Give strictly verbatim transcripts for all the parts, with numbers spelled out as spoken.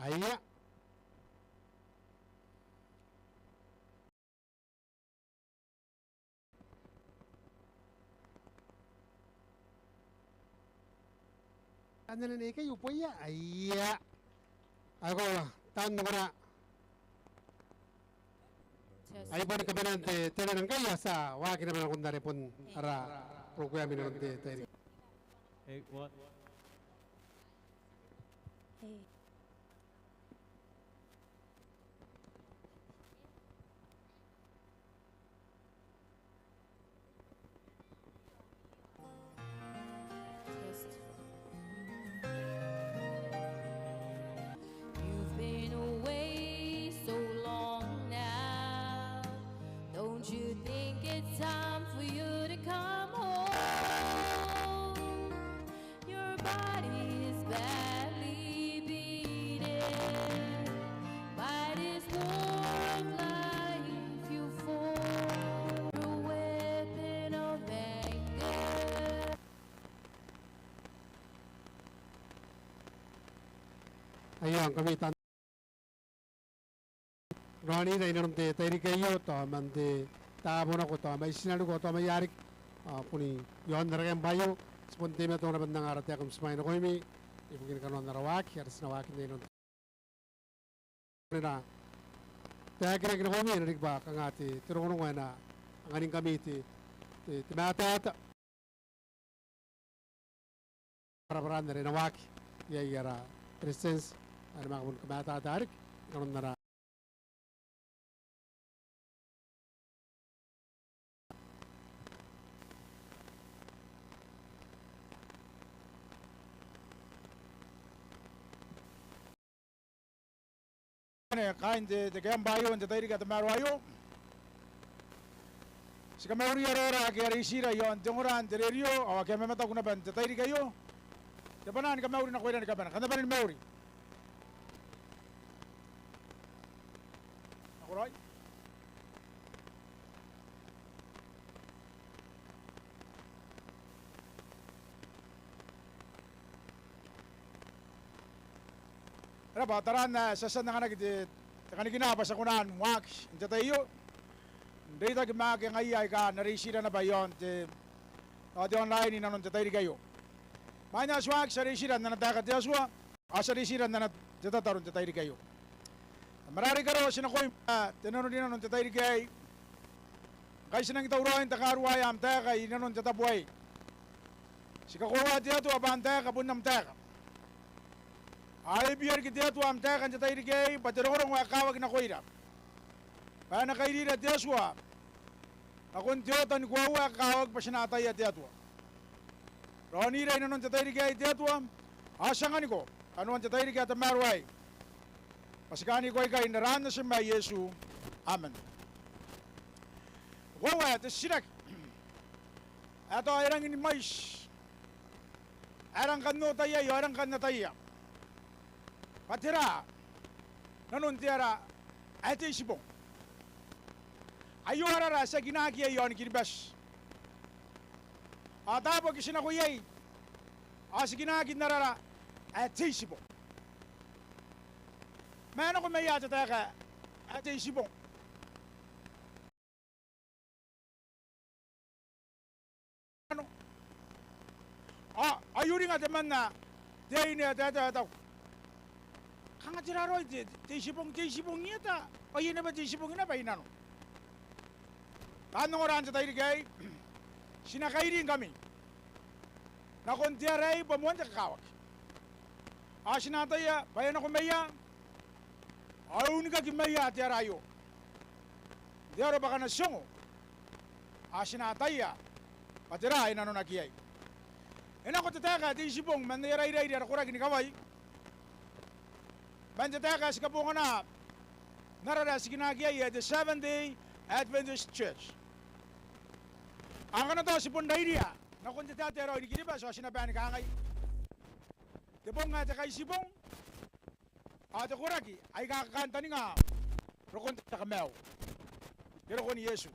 Aia. Anene neke iu boia, aia. Ae ko ora, taan ongora. Ai bon kabanean te, te nano ngkai ao ti a waaki naba nakon are bon ara program inanon te tairiki. Hey, what? Hey. You've been away so long now. Don't you think it's time for you to come home? Your body is badly beaten by this love life you fought, a weapon of anger. Aio ngkami taan raonira inanon te tairiki aio, tao man te taabo nako, tao mai tinaniku, tao mai ia riki, ao bon i aon ara kaembwa aio, ti bon teimatoa naba n anga ara taeka ni butimwaea nakoimi ibukin kanoan ara waaki are ti na waakinna inanon te, e na taekinaki nakoimi, e na riki bwa kanga te, te rongorongo ae na anganingkami te, te, te matata. Kabwarabwaraan are e na waaki iai ara Beretitenti ae e na manga bon kamatata riki inanon ara Kaain te, te kaembwa aio n te tairiki ae tamaroa aio. Ti kamauria raora ake a reitira i aon te ongora n te rerio ao ake a mamataku naba n te tairiki aio. Te bwanaa ni kamauri nakoira ni kabane. Kam na bane ni mauri. Nakoraoi. E raba, taraan ae ti a tia n anganaki te, te kanikina bwa ti a kona ni waaki n te tai aio n reitaki ma ake ngaiia aika a na reitira naba i aon te, ao te online inanon te tairiki aio. Imwain ae ti waaki ti a reitira n ana taeka te Atua, ao ti a reitira n ana te tataro n te tairiki aio. Tamara are i karawa, ti nakoim te nano rinano n te tairiki aei. Ngkai ti nangi tauraoi n takaruaea am taeka inanon te tabo aei, ti kakoaua te Atua bwa am taeka bon am taeka. Ao e bia riki te Atua am taeka n te tairiki aei bwa te rongorongo ae kakawaki nakoira, bwa e na kairira te Atua nakon te oota ni koaua ae kakawaki bwa ti na ataia te Atua. Raonira inanon te tairiki aei te Atua, ao ti anganiko kanoan te tairiki ae tamaroa aei, bwa ti kaaniko aikai n aran Natim ae Iesu. Amen. Koaua ae te titiraki ae tao e rangi ni mwaiti ae e rangi kan oota iai ao e rangi kan ataia bwa tera nanon te ara ae te Itibong. Aio ara ara ae ti a kinaaki iai i aon Kiribati. Ao taabo ake ti nako iai ao ti kinaaki n ara ara ae te Itibong. Ma e nako maia te taeka ae te Itibong? Ao ai uringa temanna te aine ae taetae ao e taku, kanga tera raoi te, te Itibong, te Itibong i eta, ao iai naba te Itibong naba i nano. Taan ongora n te tairiki aei, ti na kairingkami nakon te ara aei bwa moan te kakawaki. Ao ti na ataia bwa e nako maia ao e unikaki maia te ara aio n te aro bwa ngkana ti ongo ao ti na ataia bwa tera ae nanonaki iai. E nako te taeka ae te Itibong man ara irairi ara koraki ni kawai, man te taeka ae ti kabongana n ara ara ae ti kinaaki iai ae te Seventh Day Adventist Church. Ao ngkana tao ti bon rairia nakon te taetae raoi ni Kiribati ao ti na bae ni kangai, te bong ae te Kaitibong ao te koraki aika kakantaninga rokon te Kamaiu ke rokon Iesu.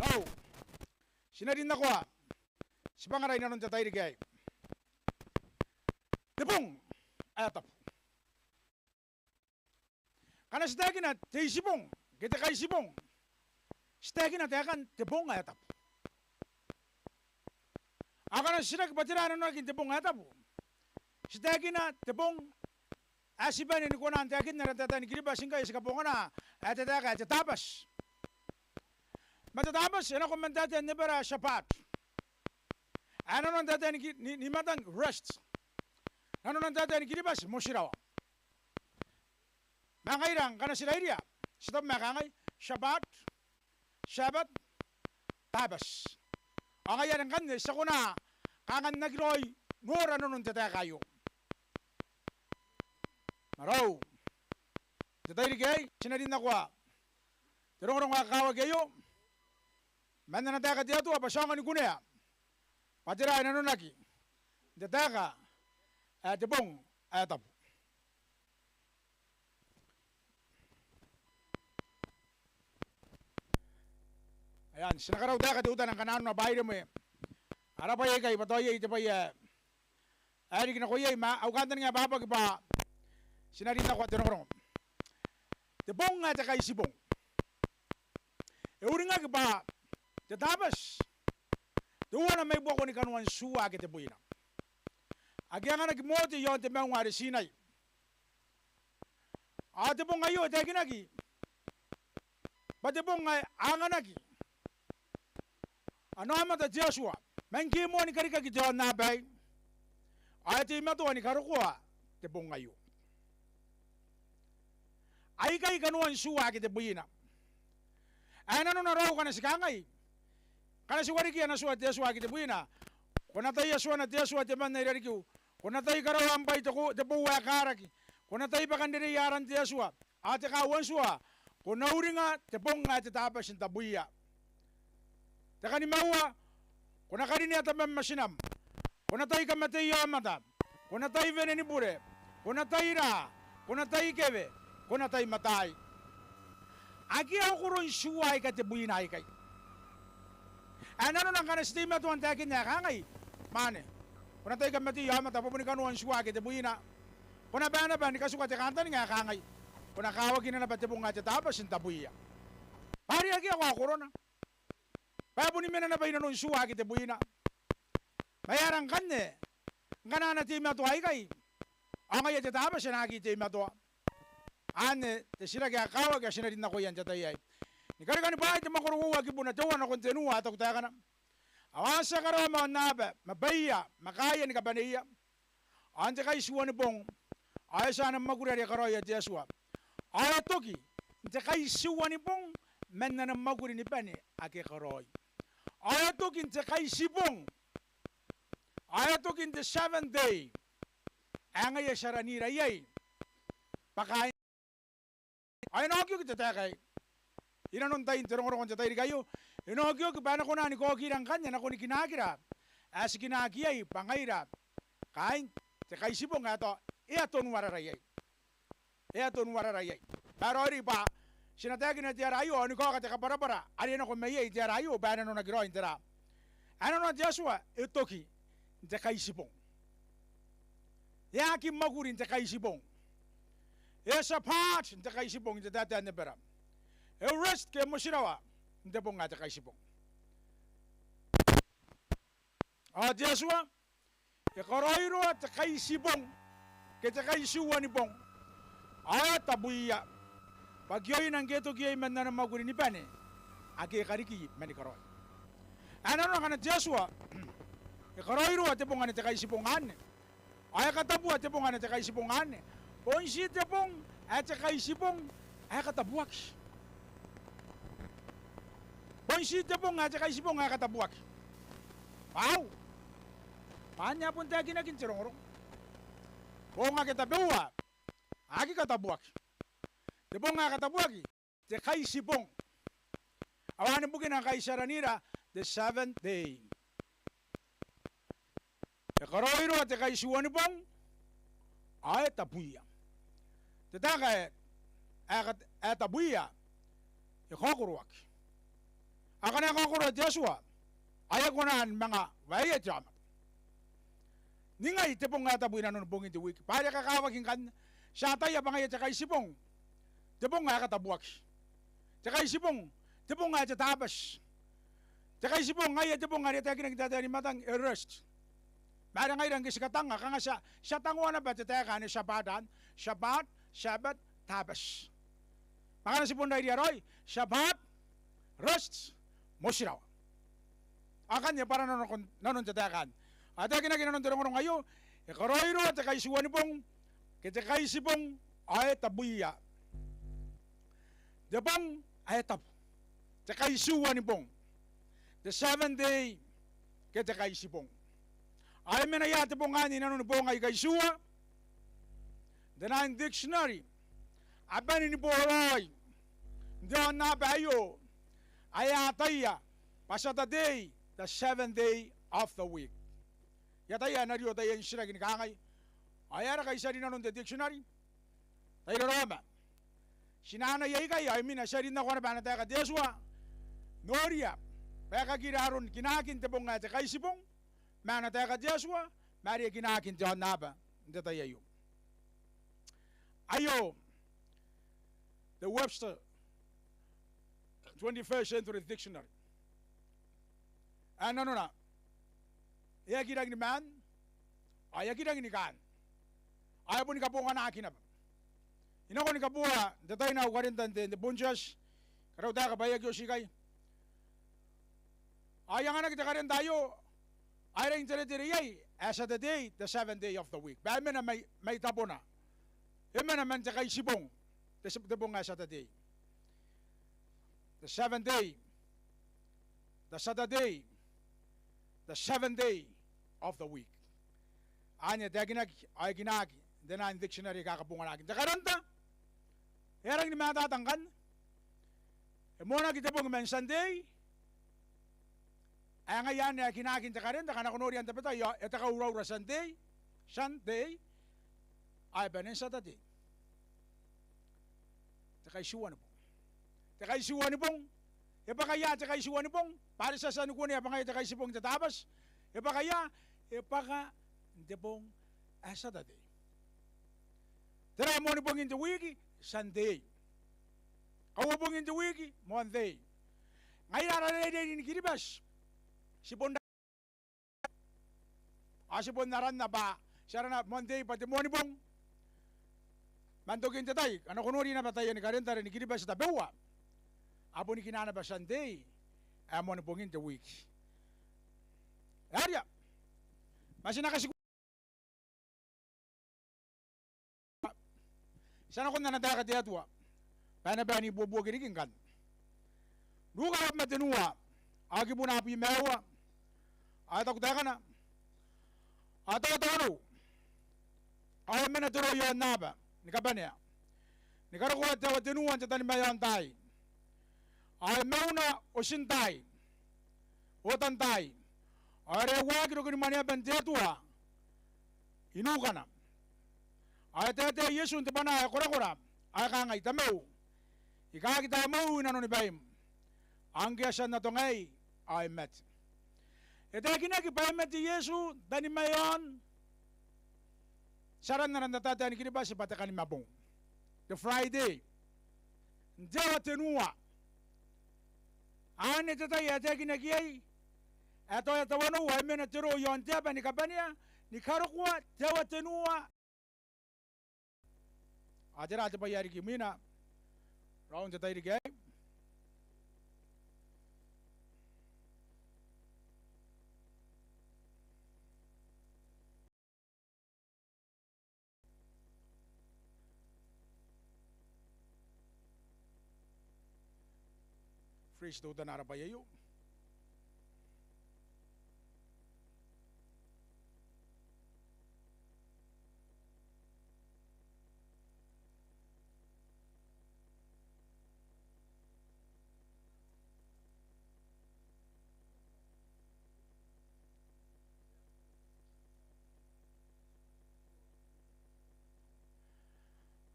Ao ti na rin nakoa tibwangara inanon te tairiki aei. Te bong ae tabu. Ngkana ti taekina te Itibong ke te Kaitibong, ti taekina taekan te bong ae tabu. Ao ngkana ti titiraki bwa tera ae nanonaki n te bong ae tabu, ti taekina te bong ae ti bane ni kona n taekinna ara taetae ni Kiribati ngkai ae ti kabongana ae te taeka ae te Tabati. Ma te Tabati e nako man taetae n Ebera Shabbat, ae nanona n taetae ni Ki-, ni, ni Matangi rest, nanona n taetae ni Kiribati motirawa. Ma ngaira ngkana ti rairia, ti tabu ma e kangai Shabbat, Sabbath, Tabati. Ao ngaia are ngkanne ti a kona kangannaki raoi nora nanon te taeka aio. Ma raou, n te tairiki aei ti na rin nakon te rongorongo ae kakawaki aio man ana taeka te Atua bwa ti aonga ni kunea bwa tera ae nanonaki n te taeka ae te bong ae tabu. Aia, ti na karautaeka teutana ngkana arona bwa e rimoa ara bwai aikai bwa tao iai te bwai ae e riki nako iai, ma au kantaninga ae bwabwaki bwa ti na rin nakon te rongorongo. Te bong ae te Kaitibong. E uringaki bwa te Tabati teuana mai buakoni kanoan tua ake tebwina. Ake anganaki Mote i aon te maunga are Tinai. Ao te bong aio e taekinaki bwa te bong ae anganaki ana aomata te Atua man ngke e moani karikaki te aonnaba aei, ao e teimatoa ni karokoa te bong aio. Aikai kanoan tua ake tebwina. Ae nanona raou ngkana ti kangai, ngkana ti wareki ana tua te Atua ake tebwina, ko na tai Atuana te Atua temanna i rarikiu, ko na tai karaoan bwai te ko-, te boua ae karaki, ko na tai bwakanrereia aran te Atua, ao te kaaua n tua, ko na uringa te bong ae te Tabati n tabwiia. Te kanimaua, ko na karinea tamam ma tinam, ko na tai kamateia aomata, ko na tai wene ni bure, ko na tai raa, ko na tai kewe, ko na tai mataai. Akea okoro n tua aika tebwina aikai. Ae nanona ngkana ti teimatoa n taekinna ae kangai, mwaane, ko na tai kamateia aomata bwa boni kanoan tua ake tebwina. Ko na bae naba ni katuka te kantaninga ae kangai, ko na kawakina naba te bong ae te Tabati n tabwiia. Bwa are akea okorona. Bwa e boni mena naba i nanon tua ake tebwina. Ma e aera ngkanne ngkana a na teimatoa aikai, ao ngaia te Tabati e na aki teimatoa? Anne te titiraki ae kakawaki ae ti na rin nakoia n te tai aei. Ni Karikani Bwaai te mwakoro uoua kibuna teuana nakon tenua e taku taekana: Ao a tia karawa ma aonnaba, ma baiia, ma kaaia ni kabaneia, ao n te kaitiua ni bong ao e tia ana mwakuri are e karaoia te Atua. Ao e toki n te kaitiua ni bong man ana mwakuri ni bane ake e karaoi. Ao e toki n te kaitibong, ao e toki n te seventh day, ae ngaia ti aranira iai bwa kaain. Ao e na okioki te taeka aei i nanon tain te rongorongo n te tairiki aio. E na okioki bwa e na kona ni kaokira ngkanne nakoni kinaakira ae ti kinaaki iai bwa ngaira kaain te kaitibong ae tao e a tonuarara iai. E a tonuarara iai. Ma e raoiroi bwa ti na taekina te ara aio ao ni kaoka te kabwarabwara are e nako mai iai te ara aio bwa e nanonaki raoi n tera. Ae nanona te Atua e toki n te kaitibong. E aki mwakuri n te kaitibong. E Shabbat n te kaitibong n te taetae n Ebera. E rest ke motirawa n te bong ae te kaitibong. Ao te Atua e karaoiroa te kaitibong ke te kaitiua ni bong ao e tabwiia, bwa kioina ngke e toki iai man ana mwakuri ni bane ake e kariki ma ni karaoi. Ae nanona ngkana te Atua e karaoiroa te bong anne, te kaitibong anne, ao e katabua te bong anne, te kaitibong anne, bon ti te bong ae te kaitibong ae katabuaki. Bon ti te bong ae te kaitibong ae katabuaki. Bwa au, bwa anne ae bon taekinaki n te rongorongo. Bong ake tabeua a aki katabuaki. Te bong ae katabuaki te kaitibong. Ao anne bukina ngkai ti aranira the seventh day. E karaoiroa te kaitiua ni bong ao e tabwiia. Te taeka ae, ae kat-, ae tabwiia e kaokoroaki. Ao ngkana e kaokoroa te Atua ao e aki kona ni manga waeia te aomata. Ningai te bong ae tabu i nanoni bongin te wiki. Bwa are e kakawaki ngkanne, ti ataia bwa ngaia te kaitibong te bong ae katabuaki. Te Kaitibong, te bong ae te Tabati. Te Kaitibong, ngaia te bong are e taekinaki n taetae ni matang, e rest. Ma are ngaira ngke ti katanga, kanga ti a, ti a tangoa naba te taeka anne Shabbat, Shabbat, Sabbath, Tabati. Ma ngkana ti bon rairia raoi, Shabbat, rest, motirawa. Ao akanne bwa nanon, nanon te taeka anne. Ao e taekinaki nanon te rongorongo aio, e karaoiroa te Kaitiuanibong, ke te Kaitibong, ao e tabuia. Te bong ae tabu. Te Kaitiuanibong. The seventh day, ke te Kaitibong. Ao e mena ia te bong anne inanon boong aika itiua? N te Nine Dictionary, a bane ni boraoi n te aonnaba aio ae a ataia bwa Saturday, the seventh day of the week. I ataia ae na rio taian titiraki ni kangai, ao e aera ngkai ti a ri nanon te dictionary? Tai raraoma. Ti na anai aikai, ao imwina ti a rin nako naba ana taeka te Atua. Noria bwa e kakira aron kinaakin te bong ae te Kaitibong ma ana taeka te Atua, ma are e kinaakin te aonnaba n te tai aio. Aio, the Webster twenty-first Century Dictionary. Ae nanona, e aki rangi ni maan, ao e aki rangi ni kaan, ao e boni kabonganaki naba. I nako ni kabooa n te tai n au karenta n te, n te Pontius, karautaeka bwa e aki oti ikai. Ao I anganaki te karenta aio, ao e rangi n teretere iai ae Saturday, the seventh day of the week. Bwa e mena mai, mai tabona. E mena man te Kaitibong, te, te bong ae Saturday. The seventh day, the Saturday, the seventh day of the week. Anne e taekinaki, ao e kinaaki n te Nine Dictionary aika kabonganaki n te karenta. E a rangi ni mataata ngkanne. E moanaki te bong man Sunday. Ae ngaia anne ae kinaaki n te karenta, ngkana ko noria n tabetai, ao e takauraura Sunday, Sunday, ao e bane n Saturday. Te Kaitiuanibong. Te Kaitiuanibong. E bwaka ia te Kaitiuanibong? Bwa are ti a tia ni kuonea bwa ngaia te Kaitibong te Tabati. E bwaka ia? E bwaka n te bong ae Saturday. Tera moanibongin te wiiki? Sunday. Kauabongin te wiiki? Monday. Ngaira ara reirei ni Kiribati, ti bon, ao ti bon aranna bwa ti arana Monday bwa te Moanibong. Man tokin te tai, ngkana ko nori naba taiani karenta are ni Kiribati tabeua, a boni kinaa naba Sunday ae moanibongin te wiiki. E aera? Ma ti na katiku Ti a nakon ana taeka te Atua bwa e na bae n ibuobuoki riki ngkanne. Ruka uabwi ma tenua, ao kibuna abwi ma aua, ao e taku taekana: Ao tao tawanou, ao e mena te roo i aonnaba ni kabanea, ni karokoa te aoa tenua n te tanimaeao n taai, ao e mauna otintaai, otantaai, ao e raeuaki rokoni mwaneaban te Atua i nukana. Ao e taetae Iesu n te bwanaa ae korakora, ao e kangai: Tamau, I kaaki tamau i nanoni baim, ao ngke a tia n atonga aei, ao e mate. E taekinaki bwa e mate Iesu n tanimaeaon ti aranna n ara taetae ni Kiribati bwa te Kanimabong, te Friday, n te aoa tenua. Anne te tai ae taekinaki iai ae tao e tawanou ao e mena te roo i aon te aba ni kabanea ni karokoa te aoa tenua. Ao tera te bwai ae riki imwina raou n te tairiki aei? Phrase teutana ara bwai aio.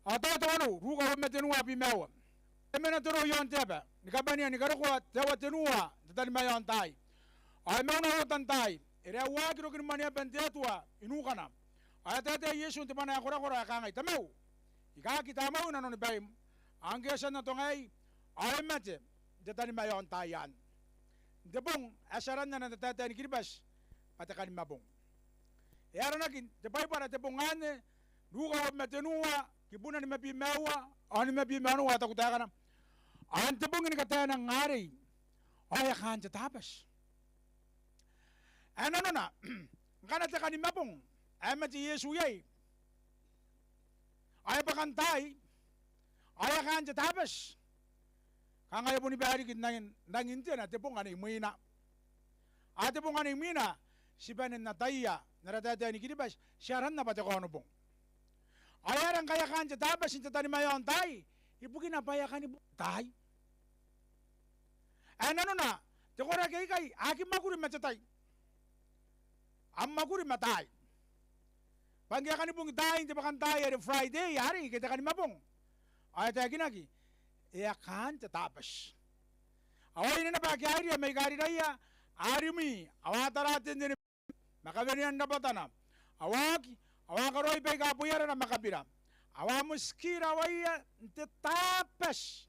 Ao tao tawanou, Ruka uabwi ma tenua, abwi ma aua. E mena te roo i aon te aba ni kabanea ni karokoa te aoa tenua n te tanimaeao n taai, ao e mauna otantaai, e raeuaki rokoni mwaneaban te Atua i nukana. Ao e taetae Iesu n te bwanaa ae korakora, ao e kangai: Tamau, I kaaki tamau i nanoni baim, Ao ngke e a tia n atonga aei, ao e mate n te tanimaeaontai anne. N te bong ae ti aranna n ana taetae ni Kiribati bwa te Kanimabong. E aranaki n te Baibara te bong anne, Ruka uabwi ma tenua, kibuna nimabwi ma aua ao nimabwi ma onoua, e taku taekana: Ao n te bong ni kataenang arei, ao e a kaan te Tabati. Ae nanona, ngkana te Kanimabong ae mate Iesu iai, ao e bwakantaai, ao e a kaan te Tabati, kanga e boni bae riki n rangin, rangin tena te bong ane imwina. Ao te bong ane imwina ti bane n ataia n ara taetae ni Kiribati, ti aranna bwa te Kaonobong. Ao e aera ngkai e a kaan te Tabati n te tanimaeaontai? Ibukina bwa e a kani bong taai. Ae nanona, te koraki aikai a aki mwakuri ma te tai, a mwakuri ma taai. Bwa ngke e a kani bong taai n te bwakantaai are Friday arei, ke te Kanimabong, ao e taekinaki, e a kaan te Tabati. Ao aine naba ake a iria mai Kariraia, a rimwi, ao a tara te nne ni ma kawenean rabwatana, ao a oki, ao a karaoi baika boiarara ma kabira, ao a motiki rawaia n te Tabati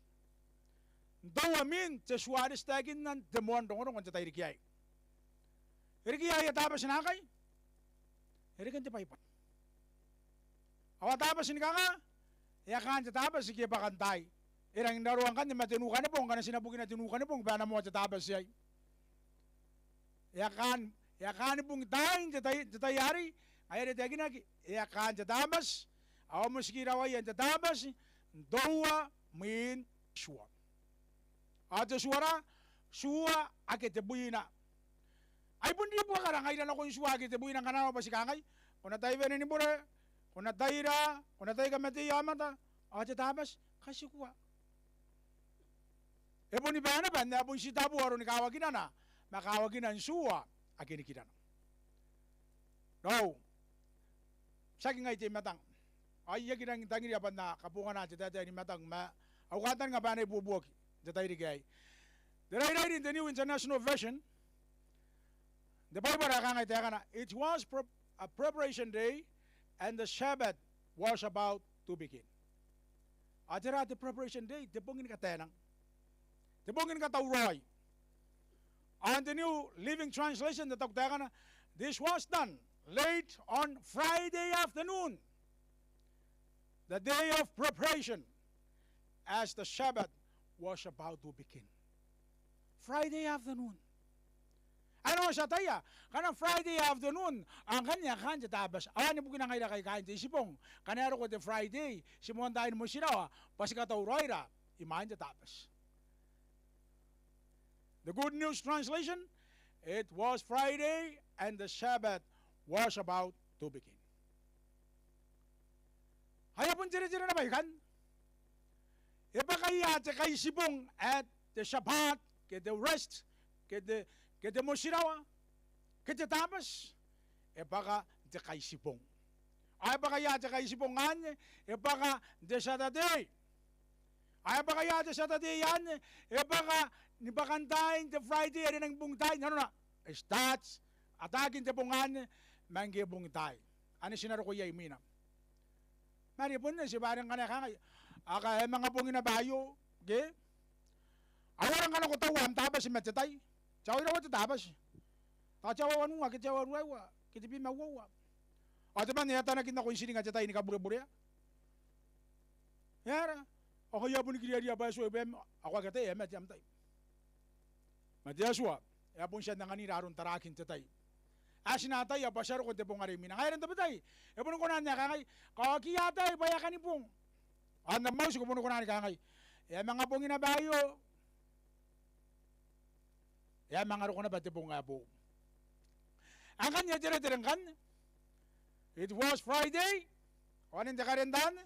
n toua mwin te tua are ti taekinna n te moan rongorongo n te tairiki aei. E riki aia Tabati naakai? E reke n te Baibara. Ao a Tabati ni kanga? E a kaan te Tabati ke e bwakantaai. E rangi n raroa ngkanne ma te Nu Kanebong, ngkana ti na bukina te Nu Kanebong bwa e na moa te Tabati iai. E a kaan, e a kani bong taai n te tai, te tai arei, ngaia are e taekinaki, e a kaan te Tabati, ao a motiki rawaia n te Tabati n toua mwin tua. Ao te tua ra, tua ake tebwina. Ai bon ribuakara ngaira nakon tua ake tebwina ngkana arona bwa ti kangai, ko na tai wene ni bure, ko na tai raa, ko na tai kamateia aomata, ao te Tabati, katikua. E boni bae naba n ae bon titebo aroni kawakinana ma kawakinan tua ake nikirana. Raou, tiaki ngai te I-Matang. Ao I aki rangi n tangiria bwa N na kabongana te taetae ni I-Matang, ma au kantaninga bwa e na ibuobuoki n te tairiki aei. Te rairairi n te New International Version n te Baibara e kangai taekana: It was pre-, a preparation day, and the Sabbath was about to begin. Ao tera te preparation day? Te bong ni kataenang, te bong ni katauraoi. Ao n te New Living Translation e taku taekana: This was done late on Friday afternoon, the day of preparation, as the Sabbath was about to begin. Friday afternoon. Ao ti ataia, ngkana Friday afternoon, ao ngkanne e a kaan te Tabati. Ao anne bukina ngaira kaain te Itibong, ngkana e a roko te Friday, ti moantaai ni motirawa bwa ti katauraoira imwain te Tabati. The Good News Translation: It was Friday and the Sabbath was about to begin. Ao e a bon teretere naba ikanne. E bwaka ia te Kaitibong ae te Sabbath, ke te rest, ke te, ke te motirawa, ke te Tabati? E bwaka n te Kaitibong. Ao e bwaka ia te Kaitibong anne? E bwaka n te Saturday. Ao e bwaka ia te Saturday anne? E bwaka ni bwakantaai n te Friday are e nangi bong taai. Nanona, e start, ataakin te bong anne, ma ngke e bong taai. Anne ti na roko iai imwina. Ma are bon eti bwa are ngkana e kangai, ao e a manga bong naba aio, ke? Ao e aera ngkana ko taua am Tabati ma te tai? Te aoa iraua te Tabati? Tao te aoa wanua, ke te aoa ruaiwa, ke tebwi ma uoua. Ao temanna e a tanaki nako n tiringa te tai ni kabureburea. E aera? Ao ngaia boni kiriaria bwa e tuai bwa e, ao ko aki ataia e mate am tai. Ma te Atua e a bon tia n anganira aron tarakin te tai ae ti na ataia bwa ti a roko n te bong are imwina. Ngaia are n tabetai e boni kona n ae kangai, ko aki ataia bwa e a kani bong. Ao n am auti ko boni kona ni kangai, e a manga bong naba aio. E a manga roko naba te bong ae boou. Ao ngkanne e teretere ngkanne. It was Friday, ao anne n te karenta anne,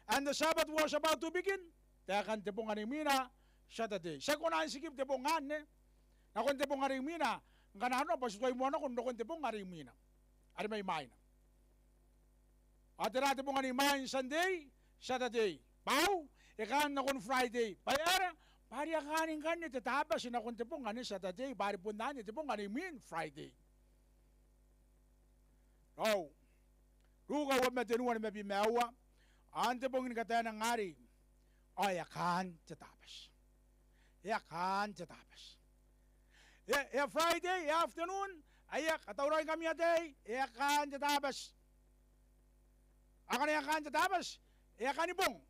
and the Sabbath was about to begin. Taekan te bong are imwina, Saturday. Ti aki kona n skip te bong anne nakon te bong are imwina, ngkana arona bwa ti tuai moa nako n rokon te bong are imwina, are mai mwaina. Ao tera te bong are imwain Sunday? Saturday. Bwa e kaan nakon Friday. Bwa e aera? Bwa are e a kaan ngkanne te Tabati nakon te bong anne Saturday, bwa are bon anne te bong are imwin Friday. Ao Ruka uabwi ma tenua, nimabwi ma aua. Ao n te bong ni kataenang arei, ao e a kaan te Tabati. E a kaan te Tabati. E a, e a Friday, e a afternoon, ae e a katauraoi ngkami ataei, e a kaan te Tabati. Ao ngkana e a kaan te Tabati, e a Kanibong.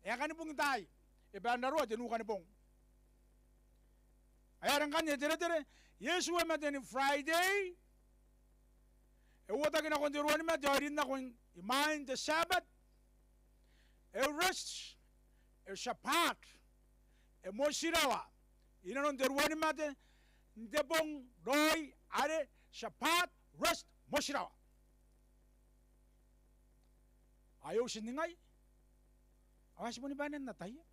E a Kanibong taai. E bae n raroa te Nu Kanibong. Ae are ngkanne e teretere, Iesu e mate ni Friday, e uotaki nakon te ruanimate ao e rin nako imwain te Sabbath, e rest, e Sabbath, e motirawa inanon te ruanimate n te bong raoi are Sabbath, rest, motirawa. Ao e uti n ningai, ao a tibwa ni bane n ataia.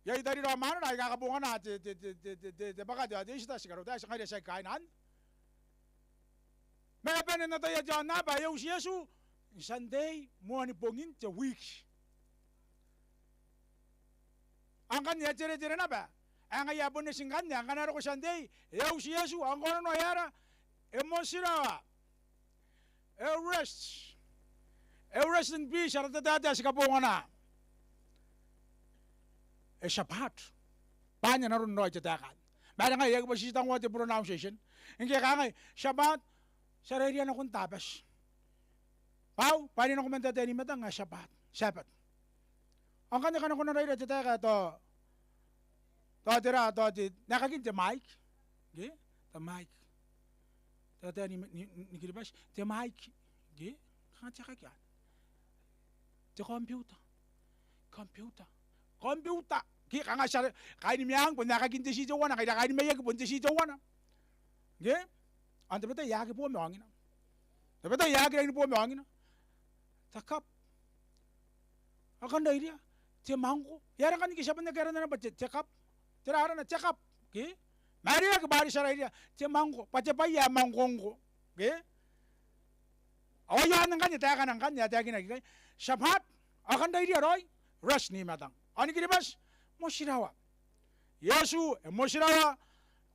Iai tarira ao mwanera aika kabongana te, te, te, te bwaka te, te Easter, ti karautaia, ti ngaira ti aki kaaina anne. Ma e bane n ataia te aonnaba, e uti Iesu n Sunday moani bongin te wiki. Ao ngkanne e teretere naba ae ngaia ae bon eti ngkanne, ae ngkana e roko Sunday, e uti Iesu, ao ngkoananoa e aera, e motirawa, e rest, e rest in peace, ara taetae ae ti kabongana. E Sabbath. Bwa anne n aron raoi te taeka anne. Ma are ngaia e aki bati ti tangoa te pronunciation. Ngke e kangai Sabbath, ti a rairiia nakon Tabati. Bwa au, bwa e nako man te ataei n I-Matang ae Sabbath, Sabbath. Ao ngkanne ngkana ko na raira te taeka ae tao, tao tera, tao te, naekakin te mic. Ke? Te mic. Te ataei ni, ni, ni Kiribati, te mic. Ke? Kanga te aekaki anne. Te computer. Computer. Computer. Ke kanga ti a, kaain meang bon aekakin te ti teuana, ngaira kaain maiaki bon te ti teuana. Ke? Ao n tabetai e aki bo ma aongina. Tabetai e aki rangi ni bo ma aongina. Te cup. Ao kam rairiia, te mwangko. E aera ngkanne ngke ti a bon aki arana naba te, te cup. Tera arana, te cup. Ke? Ma are e aki bwa are ti a rairiia te mwangko. Bwa te bwai ae mwangkongko. Ke? Ao ai anne ngkanne taekana ngkanne ae taekinaki ikai. Sabbath, ao kam rairiia raoi, rest n I-Matang. Ao ni Kiribati, motirawa. Iesu e motirawa,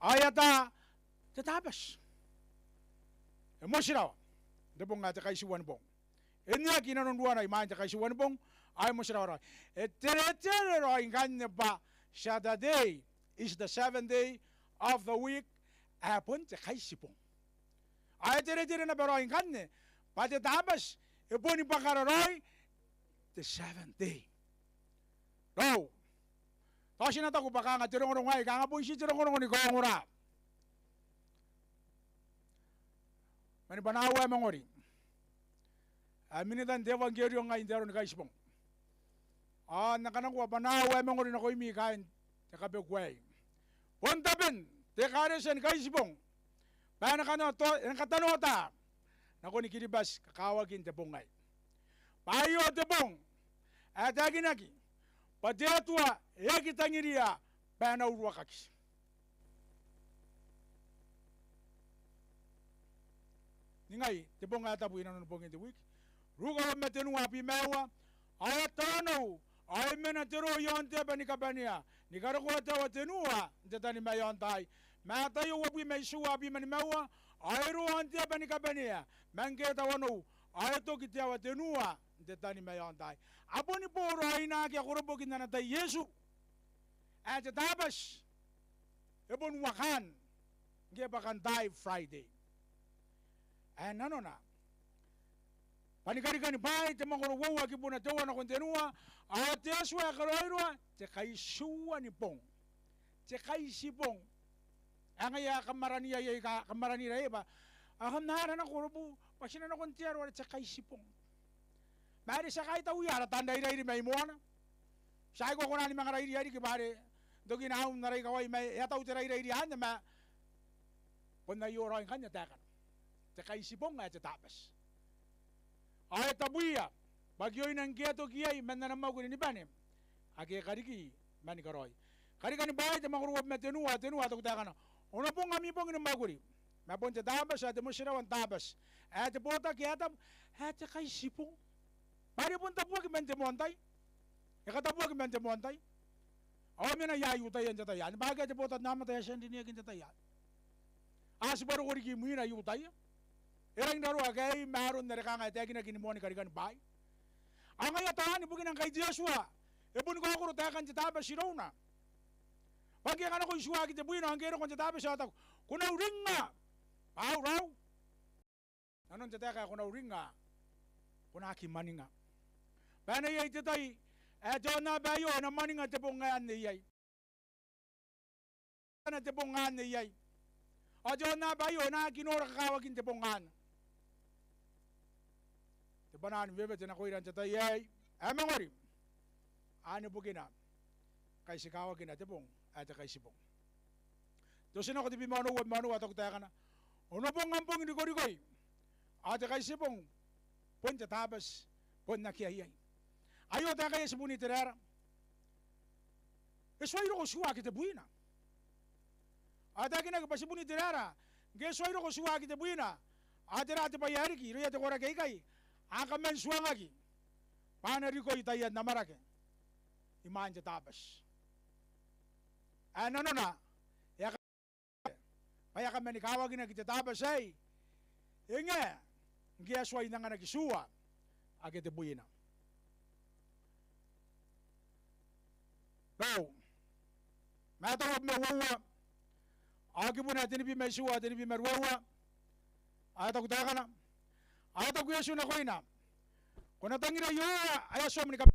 ao e ata te Tabati. E motirawa n te bong ae te Kaitiua ni Bong. E nneaki inanon ruana imwain te Kaitiua ni Bong, ao e motirawa raoi. E teretere raoi ngkanne bwa Saturday is the seventh day of the week, ae bon te Kaitibong. Ao e teretere naba raoi ngkanne bwa te Tabati e boni bwakara raoi te seventh day. Raou, tao ti na taku bwa kanga te rongorongo aei, kanga bon ti te rongorongo ni kaongora. Mani bwanau ae mangori ae minitan te euangkerio ngai n te Aro ni Kaitibong. Ao N na kanakoa bwanau ae mangori nakoimi kaain te kabeku aei. Bon taben te ekaretia ni Kaitibong bwa e na kanato, e na katanoata nakoni Kiribati kakawakin te bong aei. Bwa aio te bong ae taekinaki bwa te Atua e aki tangiria bwa e na uruakaki. Ningai te bong ae tabu inanon bongin te wiki. Ruka uabwi ma tenua, abwi ma aua. Ao e a tawanou, ao e mena te roo i aon te aba ni kabanea, ni karokoa te aoa tenua n te tanimaeaontai. Ma Ataio uabwi ma itiua, abwi ma nimaua. Ao e roo aon te aba ni kabanea, ma ngke e tawanou, ao e toki te aoa tenua n te tanimaeaontai. A boni bo raoi naake a koroboki n ana tai Iesu. Ae te Tabati e bon uakaan, ngke bwakantaai Friday. Ae nanona bwa ni Karikani Bwaai, te mwakoro uoua, kibuna teuana nakon tenua. Ao te Atua ae karaoiroa te Kaitiua ni Bong. Te Kaitibong. Ae ngaia ae kam araniia iai, ka, kam aranira iai bwa, ao kam na ara nako Korobu bwa ti na nakon te aro are te Kaitibong. Ma are ti a kaitauia ara taan rairairi mai moana. Ti aki kona ni manga rairia riki bwa are n tokina au n ara ikawai ma e a tau te rairairi anne, ma bon aio raoi ngkanne taekana. Te Kaitibong ae te Tabati. Ao e tabuia bwa kioina ngke e a toki iai man ana mwakuri ni bane ake e kariki mani karaoi. Karikani Bwaai, te mwakoro uabwi ma tenua, tenua, e taku taekana: Onobong ami bong ni mwakuri, ma bon te Tabati ae te motirawa n Tabati, ae te botaki ae tabu, ae te Kaitibong. Bwa are e bon tabuaki man te moan tai. E katabuaki man te moan tai. Ao e mena i Iutaia n te tai anne, bwa akea te botannaomata ae e a tia n rineaki n te tai anne. A tibwa roko riki imwina Iutaia. E rangi n raroa aei ma aron are kanga e taekinaki ni moani Karikani Bwaai. Ao ngaia taani bukina ngkai te Atua E boni kaokoro taekan te Tabati irouna. Bwa ngke e a kanakoi tuaaki tebwina ao ngke e roko n te Tabati ao e taku, "Ko na uringnga, bwa au raou." Nanon te taeka ae ko na uringnga, ko na aki mwaninga. Bwa e na iai te tai ae te aonnaba aio e na mwaninga te bong ae anne iai. Ana te bong anne iai. Ao te aonnaba aio e na aki nora kakawakin te bong anne. Te bwanaa ni wewete nakoira n te tai aei ae mangori. Anne bukina ngkai ti kawakina te bong ae te Kaitibong. Te Otinako tebwi ma onoua, ma onoua e taku taekana, "Onobong am bong rikorikoi, ao te Kaitibong bon te Tabati bon akea iai." Aio taekaia tibun Iteraera. E tuai roko tua ake tebwina. Ao e taekinaki bwa tibun Iteraera, ngke e tuai roko tua ake tebwina, ao tera te bwai ae riki irouia te koraki aikai? A kaman tuangaki bwa a na rikoi taian amwarake imwain te Tabati. Ae nanona e a bwa e a kamani kawakinaki te Tabati aei, e ngae ngke e a tuai n anganaki tua ake tebwina. Raou, Mataio tebwi ma uoua, ao kibuna ae tenibwi ma itiua, tenibwi ma ruaiwa, ao e taku taekana, ao e taku Iesu nakoina, "Ko na tangira Iehova ae Atuam ni kam"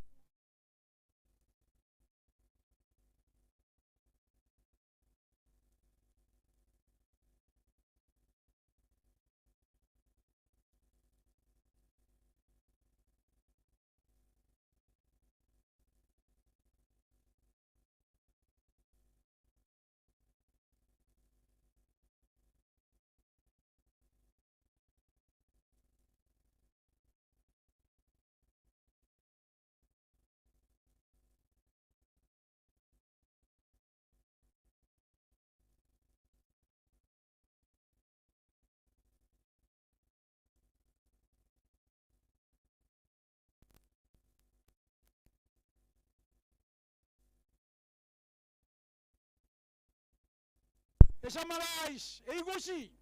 E summarise, e ikoti.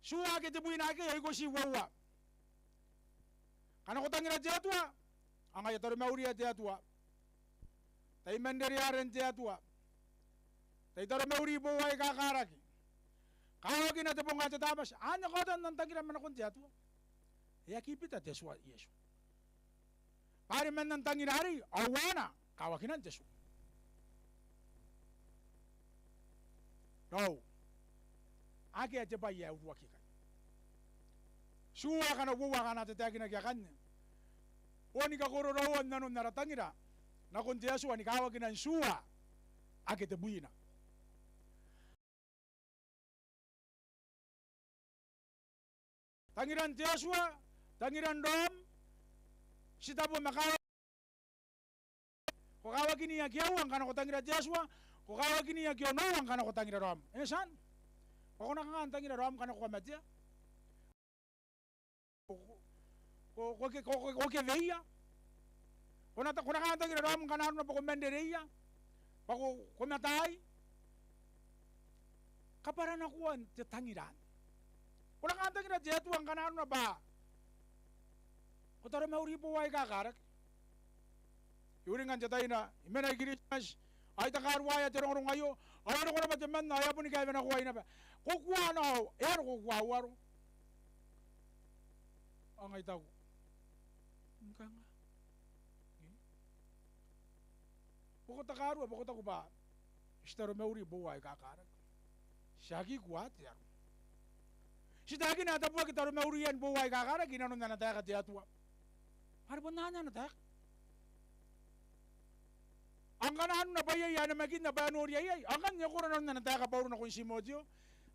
Tua ake tebwina ake e ikoti uoua. Ngkana ko tangira te Atua, ao ngaia taromauria te Atua. Tai man rerearen te Atua. Tai taromauri boou aika karaki. Kawakina te bong ae te Tabati. Anne kaotan am tangira ma nakon te Atua. E aki bita te tua Iesu. Bwa are man am tangira arei, ao uaana kawakinan te tua. Raou, akea te bwai ae uruaki ikai. Tua akana uoua akana a tataekinaki akanne. Boni kakororaoan nanon ara tangira nakon te Atua ni kawakinan tua ake tebwina. Tangiran te Atua, tangiran raom, ti tabo ma kawa-, ko kawakini aki aua ngkana ko tangira te Atua, ko kawakini aki onoua ngkana ko tangira raom. E tian? Bwa ko na kanga n tangira raom ngkana ko kamatea? Ko, ko, ko, ko ke-, ko, ko, ko keweia. Ko na ta-, ko na kanga n tangira raom ngkana arona bwa ko man rereia, bwa ko, ko mataai? Kabwaranakoan te tangira anne. Ko na kanga n tangira te Atua ngkana arona bwa ko taromauri boou aika karaki? I uringa n te taina, I mena i Kiritimati, ao I takaruaea te rongorongo aio, ao e roko naba temanna, ao e a boni kaewenakoai naba. Ko kua nao, e aaro ko kua uaro? Ao ngai I taku, "Ngkanga. Bwa ko takarua, bwa ko taku bwa ti taromauri boou aika karaki." Tiaki kua te aro. Ti taekina ae tabuaki taromaurian boou aika karaki inanon ana taeka te Atua. Are bon anne ana taeka. Ao ngkana arona bwa iai ae namakinna bwa e nori iai, ao ngkanne e koro nanon ana taeka Bauro nakon Timoteo.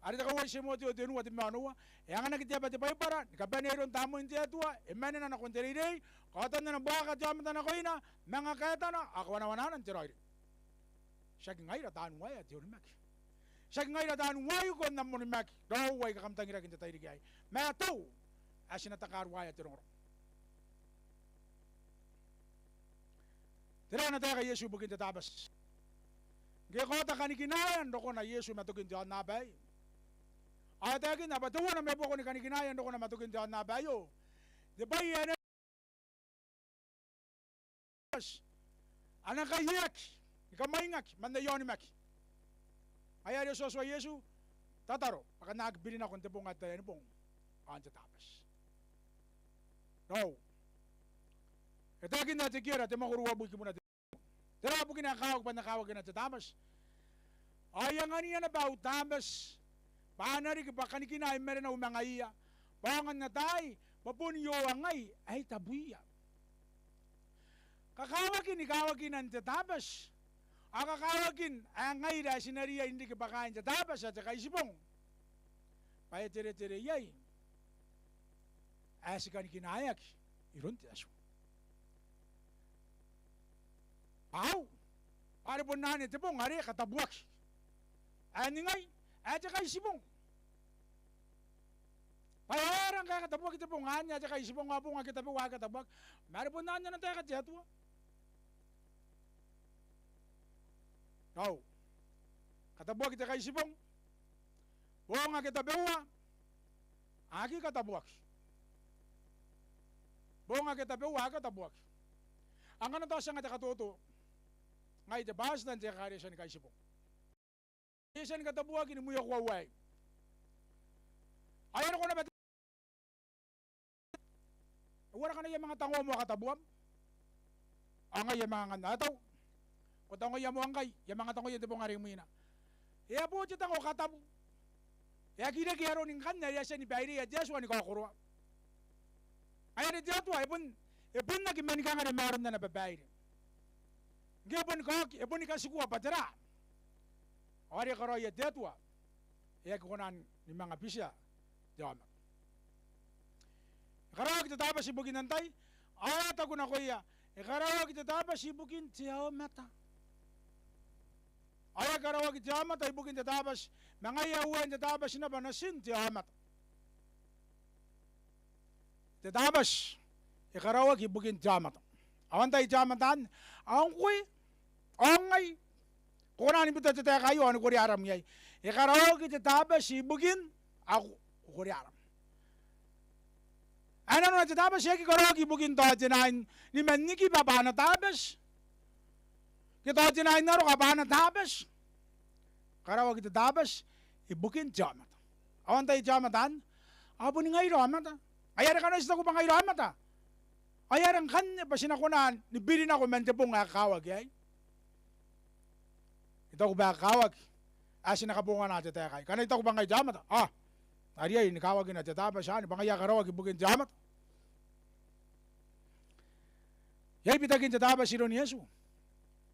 Are te kauoua n Timoteo tenua tebwi ma onoua. E anganaki te aba te Baibara ni kabanea iroun Tamnein te Atua, e manena nakon te reirei, kaotan ana buakaka te aomata nakoina, manga kaetana, ao kawanawanaana n te raoiroi. Tiaki ngaira taan uaea te onimaki. Tiaki ngaira taan uaiko n am onimaki. Raou aika kam tangiraki n te tairiki aei. Ma tao ae ti na takaruaea te rongorongo. Tera ana taeka Iesu ibukin te Tabati? Ngke e kaota kanikinaean rokona Iesu ma tokin te aonnaba aei, ao e taekinna bwa teuana mai buakon kanikinaean rokona ma tokin te aonnaba aio, te bwai ae na Tabati. a na kaiaki ni kamwaingaki man aia onimaki. Ngaia are e tuatua Iesu, tataro bwa kam na aki biri nako n te bong ae Taeanibong ao n te Tabati. Raou, e taekinna te kiera, te mwakoro uabwi kibuna te Tera bukina ae kakawaki bwa N na kawakina te Tabati? Ao I anganiia naba au Tabati bwa a na riki bwa kanikina i marenau ma ngaiia, bwa aonga n ataai bwa bon ioangai ae I tabuia. Kakawaki ni kawakinan te Tabati, ao kakawakin ae ngaira ae ti na riai n riki bwa kaain te Tabati ae te Kaitibong, bwa e teretere iai ae ti kanikinaeaki iroun te Atua. Bwa au, bwa are bon anne te bong are katabuaki ae ningai, ae te Kaitibong. Bwa e aera ngkae e katabuaki te bong anne ae te Kaitibong ao bong ake tabeua ae katabuaki? Ma are bon anne ana taeka te Atua. Raou, katabuaki te Kaitibong, bong ake tabeua a aki katabuaki. Bong ake tabeua a aki katabuaki. Ao ngkana tao ti anga te katoto ngai te Baasita n te Ekaretia ni Kaitibong, e tia ni katabuaki ni mwiia koaua aei. Ao e a roko naba te E uara ngkana I a manga tangoa moa katabuam? Ao ngai I a manga anganna, e tau. Ko tangoia moa ngkai, I a manga tangoia n te bong are imwina. E a bo te tango katabu. E aki reke aroni ngkanne are e a tia ni baireia te Atua ni kaokoroa. Ngaia are te Atua e bon, e bon aki manikangare ma aron ana babaire. Ngke e boni kaoki, e boni katikua bwa tera. Ao are e karaoia te Atua, e aki kona ni manga bitia te aomata. E karaoaki te Tabati ibukin antai? Ao e taku nakoia, e karaoaki te Tabati ibukin te aomata. Ao e aki karaoaki te aomata ibukin te Tabati, ma ngaia ae uaen te Tabati naba natin te aomata. Te Tabati e karaoaki ibukin te aomata. Ao antai te aomata anne? Ao ngkoe, ao ngai. Ko kona ni bita te taeka aio ao ni korea aram iai. E karaoaki te Tabati ibukin, ao ko korea aram. Ae nanona te Tabati e aki karaoaki ibukin tao te nain ni mannikiba bwa ana Tabati, ke tao te nain aroka bwa ana Tabati. Karaoaki te Tabati ibukin te aomata. Ao antai te aomata anne? Ao boni ngaira aomata. Ai are ngkana ti taku bwa ngaira aomata, ai are ngkanne bwa ti na kona ni biri nako man te bong ae kakawaki aei? I taku bwa e kakawaki ae ti na kabongana te taeka aei. Ngkana I taku bwa ngai te aomata, ao a riai ni kawakina te Tabati anne bwa ngaia ae karaoaki ibukin te aomata. Iai bitakin te Tabati iroun Iesu.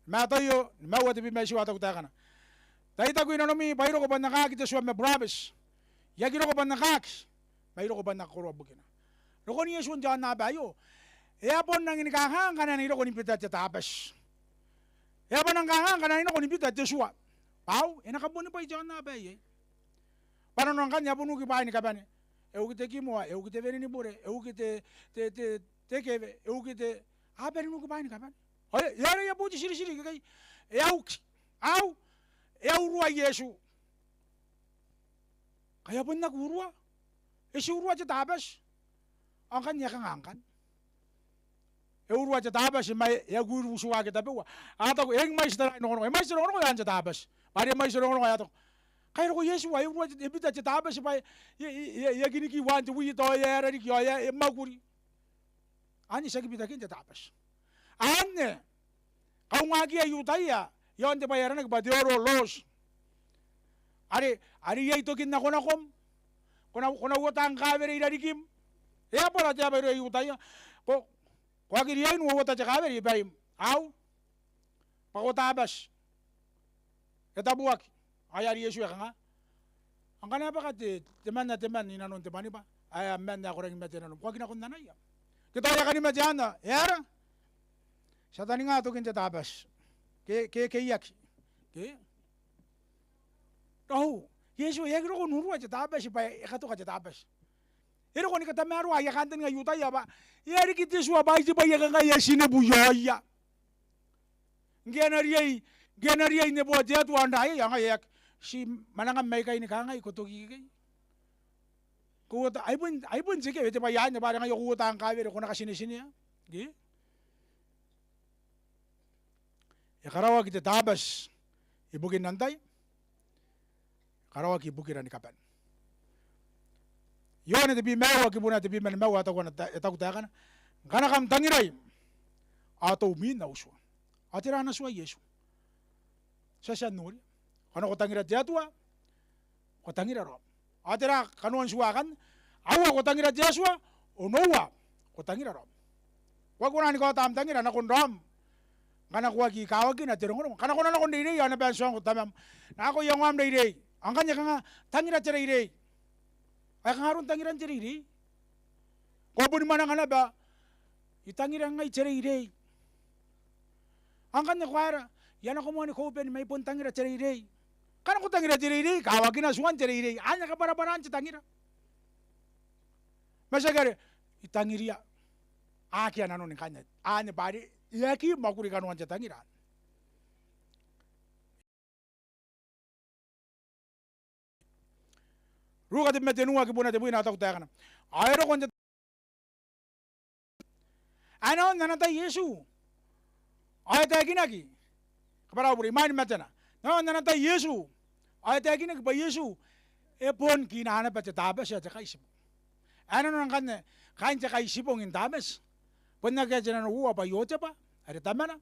Mataio nimaua tebwi ma itiua a taku taekana: Tai taku i nanomi bwa I roko bwa N na kaaki te tua ma burabeti. I aki roko bwa N na kaaki, ma I roko bwa N na kakoroa bukina. Rokon Iesu n te aonnaba aio, e a bon rangi ni kanganga ngkana e na roko ni bita te Tabati. E a bon rangi ni kanganga ngkana e na roko ni bita te tua. Bwa au, e na kabuanibwai te aonnaba aei. Bwa nanona ngkanne e a bon uki bwaai ni kabane. E uki te kimoa, e uki te wene ni bure, e uki te, te, te, te kewe, e uki te, a bane n uki bwaai ni kabane. Ao e, e aera e a boti tiritiri ikekei? E a uki. Au, e a urua Iesu. Ngkai e a bon aki urua. E ti urua te Tabati. Ao ngkanne e a kanga ngkanne? E urua te Tabati ma e aki uru utu ake tabeua. A taku, e eng mwaiti te rongorongo. E mwaiti te rongorongo i aon te Tabati. Bwa are e mwaiti te rongorongo ae a taku, ngkai e roko Iesu ao e urua te, e bita te Tabati bwa e, e, e, e aki nikiu i aon te wither ao e aera riki ao e, e mwakuri. Anne tiaki bitakin te Tabati. Anne kaungakiia I-Iutaia i aon te bwai ae aranaki bwa te oral laws. Are, are iai tokin nakonakom. Ko na, ko na uota ngkawere i rarikim. E a bwara te aba irouia I-Iutaia. Ko, ko aki riai n uouota te kawere i baim. Au, bwa ko Tabati. E tabuaki. Ao e a ri Iesu e kangai, ao ngkana e bwaka te, temanna temanna i nanon te mwaneaba, ae a man ae ko rangi ni mate i nanom, ko aki nako n anaia. Ke tao e a kani mate anne, e aera? Ti a taninga tokin te Tabati. Ke, ke, ke e aki. Ke? Raou, Iesu e aki roko n urua te Tabati bwa e katoka te Tabati. E roko ni katamaroa aia kantaninga I-Iutaia bwa e a riki te tua bwa ai te bwai ae kangai ae ti nebu i aoia. Ngke a na riai, ngke a na riai n neboa te Atua n raai, ao ngaia e aki. Ti mwanangam aikai ni kangai, ko toki ikekei. Ko uota, ai bon, ai bon te kewe te bwai anne bwa are ngaia ko uota ngkawere, ko na katinetinea. Ke? E karaoaki te Tabati ibukin antai? E karaoaki ibukira ni kabane. Ioane tebwi ma aua kibuna tebwi ma nimaua e taku ana ta-, e taku taekana: Ngkana kam tangirai, ao tou mwin au tua. Ao tera ana tua Iesu? Ti a tia n noria. Ngkana ko tangira te Atua, ko tangira raom. Ao tera kanoan tua akanne? Aua, ko tangira te Atua. Onoua, ko tangira raom. Ko aki kona ni kaota am tangira nakon raom ngkana ko aki kawakina te rongorongo. Ngkana ko na nako n reirei ao e na bae n tuangko tamam, nako iangoam reirei. Ao ngkanne e kanga, tangira te reirei. Ao e kanga aron tangiran te reirei? Ko a boni mwananga naba, I tangira ngai te reirei. Ao ngkanne ko aera? I a nako moa ni kaubeni ma I bon tangira te reirei. Ngkana ko tangira te reirei, kawakina tuan te reirei. Anne kabwarabwaraan te tangira. Ma tiaki are I tangiria. Akea nanoni ngkanne anne, bwa are e aki mwakuri kanoan te tangira. Ruka tebwi ma tenua kibuna tebwina e taku taekana: Ao e roko n te, ae nanon ana tai Iesu ao e taekinaki, kabwara au bure, imwain matena. Nanon ana tai Iesu ao e taekinaki bwa Iesu e bon kina naba te Tabati ae te Kaitibong. Ae nanona ngkanne kaain te Kaitibong n Tamati? Bon akea te nano uoua bwa Iotebwa are tamana,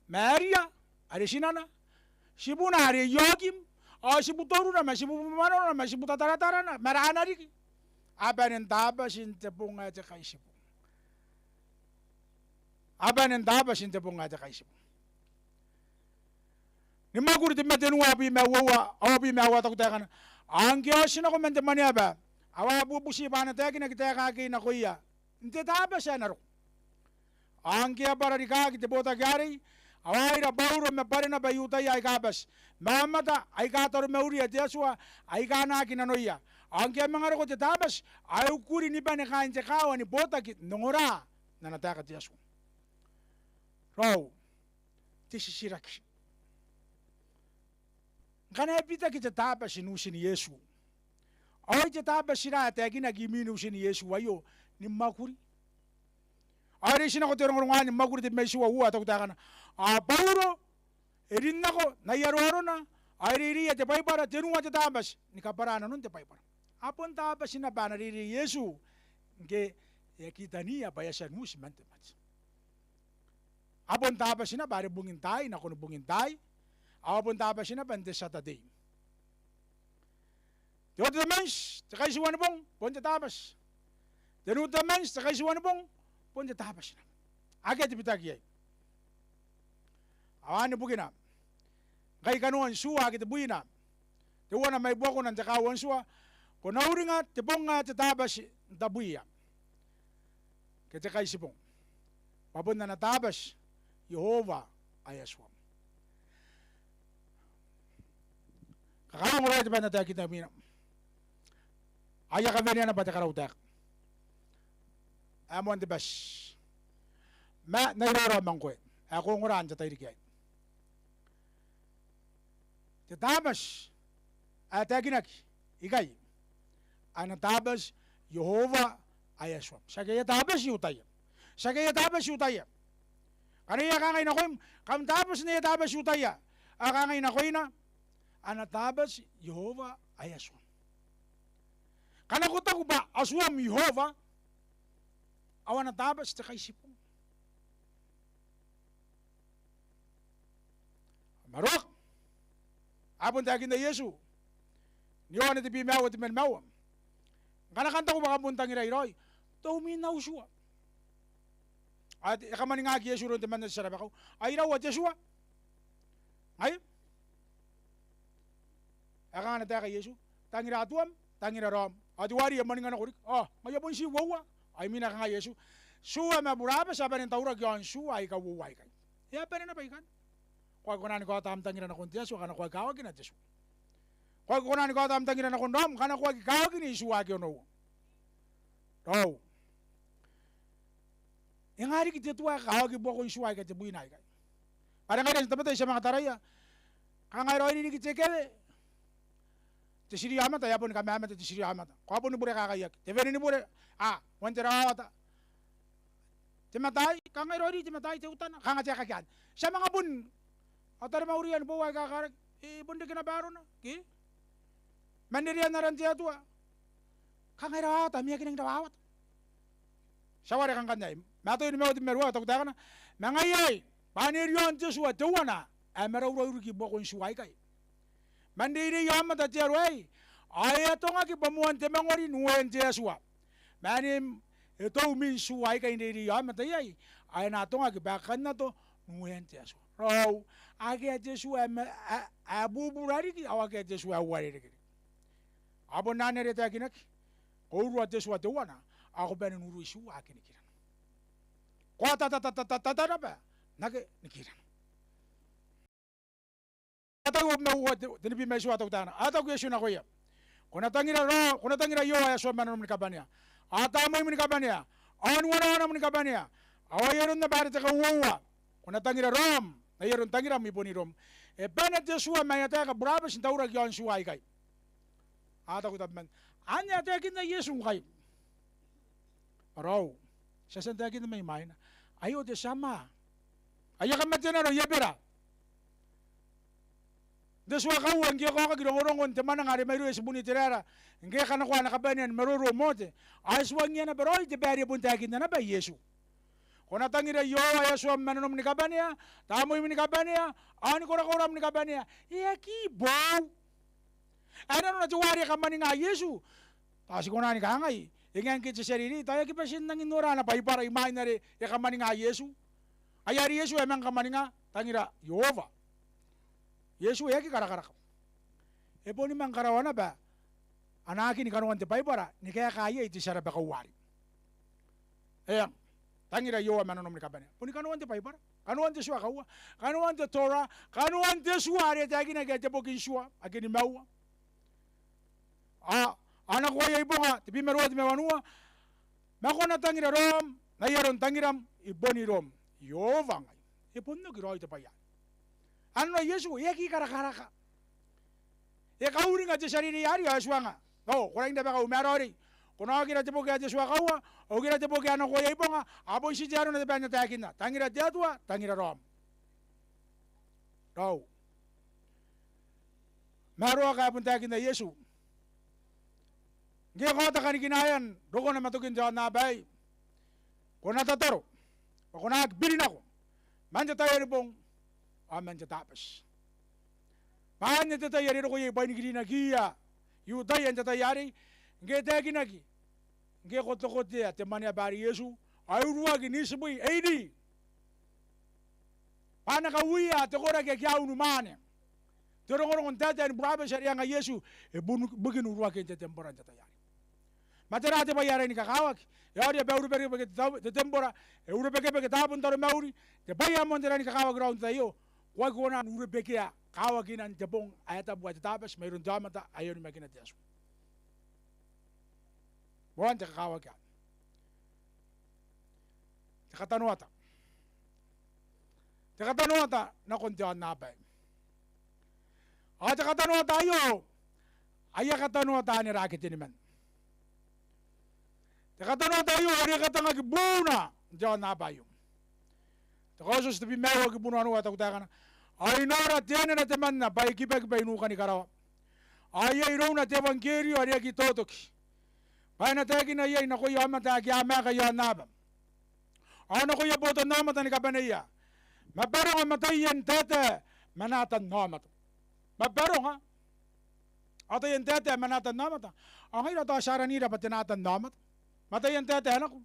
Maria are tinana, tibuna are Ioakim, ao tibutoruna ma tibumwanona ma tibutaratarana ma raana riki. A bane n Tabati n te bong ae te Kaitibong. A bane n Tabati n te bong ae te Kaitibong. Ni mwakuri tebwi ma tenua, aua bwi ma uoua, aua bwi ma aua e taku taekana: Ao ngke a otinako man te Mwaneaba, ao a bubuti bwa a na taekinaki taeka akei nakoia n te Tabati ae na roko. Ao ngke e a bwara rikaaki te botaki arei, ao a ira Bauro ma Barenaba I-Iutaia aika bati, ma aomata aika taromauria te Atua, aika a na aki nanoia. Ao ngke a manga roko te Tabati, ao e ukuri ni bane kaain te kaawa ni botaki n ongora n ana taeka te Atua. Raou, te titiraki: Ngkana e bitaki te Tabati n utin Iesu, ao ai te Tabati tera ae taekinaki imwin utin Iesu aio ni mwakuri? Ao e reitinako te rongorongo anne, ni mwakuri tebwi ma itiua, uoua, e taku taekana: Ao Bauro e rin nako n ai aroarona, ao e reireia te Baibara, tenua te Tabati, ni kabwara nanon te Baibara. A bon Tabati naba ana reirei Iesu ngke e a kitaniia bwa e a tia n uti man te mate. A bon Tabati naba are bungin taai nakon bungin taai, ao a bon Tabati naba n te Saturday. Te Otamati, te Kaitiuanibong, bon te Tabati. Te Nutatamati, te Kaitiuanibong, bon te Tabati naba. Akea te bitaki iai. Ao anne bukina, ngkai kanoan tua ake tebwina, teuana mai buakona n te kaawa n tua, ko na uringa te bong ae te Tabati n tabwiia, ke te Kaitibong, bwa bon ana Tabati Iehova ae Atuam. Kakaongora te bwai ae N na taekinna imwina. Ao I a kawenea naba te karautaeka ae moan te bati, ma N na iraorao ma ngkoe ae ko ongora n te tairiki aei. Te Tabati ae taekinaki ikai, ana Tabati Iehova ae Atuam. Tiaki aia Tabati I-Iutaia. Tiaki aia Tabati I-Iutaia. Ngkana iai ae kangai nakoim, kam Tabati n aia Tabati I-Iutaia, ao kangai nakoina, ana Tabati Iehova ae Atuam. Ngkana ko taku bwa Atuam Iehova, ao ana Tabati te Kaitibong. Maroak. Ae bon taekinna Iesu n Ioane te bwi ma aua, te bwi ma nimaua: Ngkana kam taku bwa kam bon tangirai raoi, tou mwin au tua. Ao e kamwaningaki Iesu iroun temanna te tia rabakau: Ai iraua te tua? Ngaia ae kanga ana taeka Iesu: Tangira Atuam, tangira raom. Ao teuare e mwaninga nako riki: Ao ngaia bon ti uoua? Ao imwina e kangai Iesu: Tua ma burabeti a bane n tauraki i aon tua aika uoua aikai. E a bane naba ikanne. Ko aki kona ni kaota am tangira nakon te Atua ngkana ko aki kawakina te tua. Ko aki kona ni kaota am tangira nakon raom ngkana ko aki kawakini tua ake onoua. Raou, e nga riki te tua ae kakawaki buakon tua aika tebwina aikai? Bwa are ngaira n tabetai ti a manga taraia, kanga e raoiroi riki te kewe, te tiriaomata, e a boni kamamate te tiriaomata. Ko a boni bure kakaiaki. Te wene ni bure, a, moan te rawawata. Te mataai, kanga e raoiroi te mataai teutana, kanga te aekaki anne. Ti a manga bon Ao taromaurian boua aika karaki, e bon reke naba arona ke? Man nenean aran te Atua. Kanga e rawawata, ma e aki rangi n rawawata. Ti a wareka ngkanne aei. Mataio nimabwi ma ruaiwa, taku taekana: Ma ngaia aei, bwa ane e riaon te tua teuana ae maraurau riki i buakon tua aikai. Man reirei aomata te aro aei, ao e atongaki bwa moan te mangori n uean te Atua. Ma ane e tou mwin tua aikai n reirei aomata iai, ao e na atongaki bwa e kakannato n uean te Atua. Raou, akea te tua ae ma-, ae, ae bubura riki, ao akea te tua ae uarereke riki. Ao bon anne are e taekinaki, ko urua te tua teuana, ao ko bane n urui tua ake nikirana. Ko a ta, ta, ta, ta, ta, ta naba n ake nikirana. Mataio uabwi ma uoua, te, tenibwi ma itiua, taku taekana: Ao e taku Iesu nakoia: Ko na tangira ro-, ko na tangira Iehova ae Atuam ma nanom ni kabanea, ao Tamneim ni kabanea, ao ni wanawanam ni kabanea, ao ai aron naba are te kauoua, ko na tangira raom n ai aron tangiram i bonirom. E bane te tua ma aia taeka burabeti n tauraki i aon tua aikai. A taku tabeman, anne ae taekinna Iesu ngkai. Raou, ti a tia n taekinna mai mwaina. Aio te Tia ma. Aia kamatena raoi, e bera. N te tua kaua ngke e kaokaki rongorongon te mwananga are mairouia tibun Iteraera, ngke e kanakoa ana kabanea ni maroro Mote, ao e tuangiia naba raoi te bwai are e bon taekinna naba Iesu. Ko na tangira Iehova ae Atuam ma nanom ni kabanea, Tamneim ni kabanea, ao ni korakoram ni kabanea. E aki boou. Ae nanona teuare e kamaninga Iesu. Tao ti kona ni kangai, e ngae ngke te tia reirei, tao e aki bati n nangi n nora ana Baibara imwain are e kamaninga Iesu. Ai are Iesu e a manga kamaninga, tangira Iehova. Iesu e aki karakaraka. E boni manga karaoa naba ana aki ni kanoan te Baibara ni kaeka iai te tia rabakau arei. Eng, tangira Iehova ma nanom ni kabanea. Boni kanoan te Baibara, kanoan te tua kaua, kanoan te Tora, kanoan te tua are e taekinaki ae te boki n tua ake nimaua. A, a nakoaia ibonga, tebwi ma ruaiwa, tebwi ma wanua: Ma ko na tangira raom n ai aron tangiram i bonirom. Iehova ngai. E bon oki raoi te bwai arei. Anne Iesu, e aki karakaraka. E kauringa te tia reirei arei ao e tuanga. Ao, ko rangi n rabakau, ma raoiroi. Ko na okira te boki ae te tua kaua, okira te boki a nakoaia ibonga, ao bon ti te arona te bwai ae N na taekinna. Tangira te Atua, tangira raom. Raou. Ma raoka ae bon taekinna Iesu. Ngke ko a ota kanikinaean rokona ma tokin te aonnaba aei, ko na tataro, bwa ko na aki biri nako man te tai are bong ao man te Tabati. Bwa anne te tai are e roko iai bwainikirinaki I-Iutaia n te tai arei, ngke e taekinaki, ngke e kotekotea te mwaneaba are Iesu, ao e uruaki n itibwi aine. Bwa a na kawiia te koraki ake a unimwaane. Te rongorongo n taetae ni burabeti are e anga Iesu, e bun-, bukin uruakin te tembora n te tai arei. Ma tera te bwai ae rangi ni kakawaki? E aoria bwa e urubekebeke te tau-, te tembora, e urubekebeke taabo n taromauri, te bwai ae moan te rangi ni kakawaki raou n te tai aio, ko aki kona n urubekea kawakinan te bong ae tabu ae te Tabati mairoun te aomata ae onimakina te Atua. Moan te kakawaki anne. Te katanoata. Te katanoata nakon te aonnaba aei. Ao te katanoata aio, aia katanoata anera ake teniman. Te katanoata aio are e katangaki buuna n te aonnaba aio. Te Kaotioti tebwi ma aua kiibuna onoua e taku taekana: Ao I nora te anera temanna bwa e kibakiba i nukan karawa. Ao iai irouna te euangkerio are aki totoki, bwa e na taekina iai nakoia aomata ake a maeka i aonnaba, ao nakoia botannaomata ni kabaneia, ma baronga ma taian taetae ma natannaomata. Ma baronga ao taian taetae ma natannaomata. Ao ngaira tao ti aranira bwa te natannaomata ma taian taetae nako.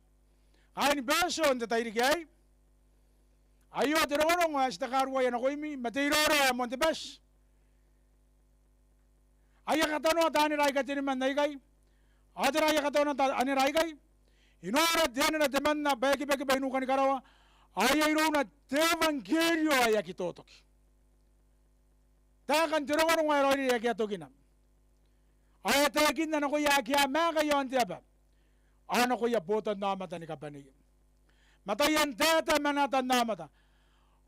Kaain Betio n te tairiki aei, aio te rongorongo ae ti takaruaia nakoimi ma te iraorao ae moan te bati. Aia katanoata anera aika teniman aikai. Ao tera aia katanoata anera aikai? I nora te anera temanna bwa e kibakiba i nukan karawa, ao iai irouna te euangkerio ae aki totoki. Taekan te rongorongo ae raoiroi ake a tokina. Ao e taekinna nakoia ake a maeka i aon te aba, ao nakoia botannaomata ni kabaneia, ma taian taetae ma natannaomata.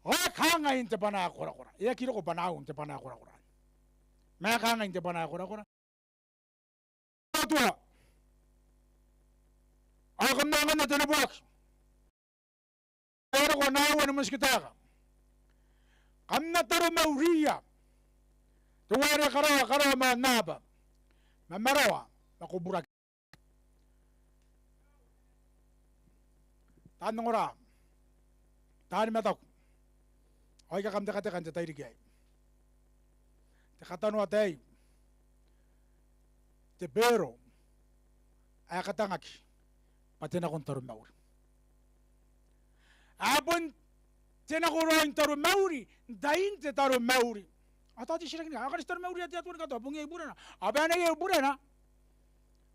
Ao e kangai n te bwanaa korakora. E aki roko bwanaau n te bwanaa korakora, ma e kangai n te bwanaa korakora: Atua, ao kam na anganna te neboaki ae e roko ana aua ni motikitaeka. Kam na taromauria. Teuare karawa, karawa ma aonnaba, ma marawa, ma koburaki. Taan ongora, taani mataku, ao aika kam tekateka n te tairiki aei. Te katanoata aei, te beero ae katangaki bwa te nako n taromauri. A bon te nako raoi n taromauri n tain te taromauri. Ao tao te titiraki ngkanne, ao ngkana ti taromauria te Atua ni katoa, bong iai burena? Ao bwa e na iai burena,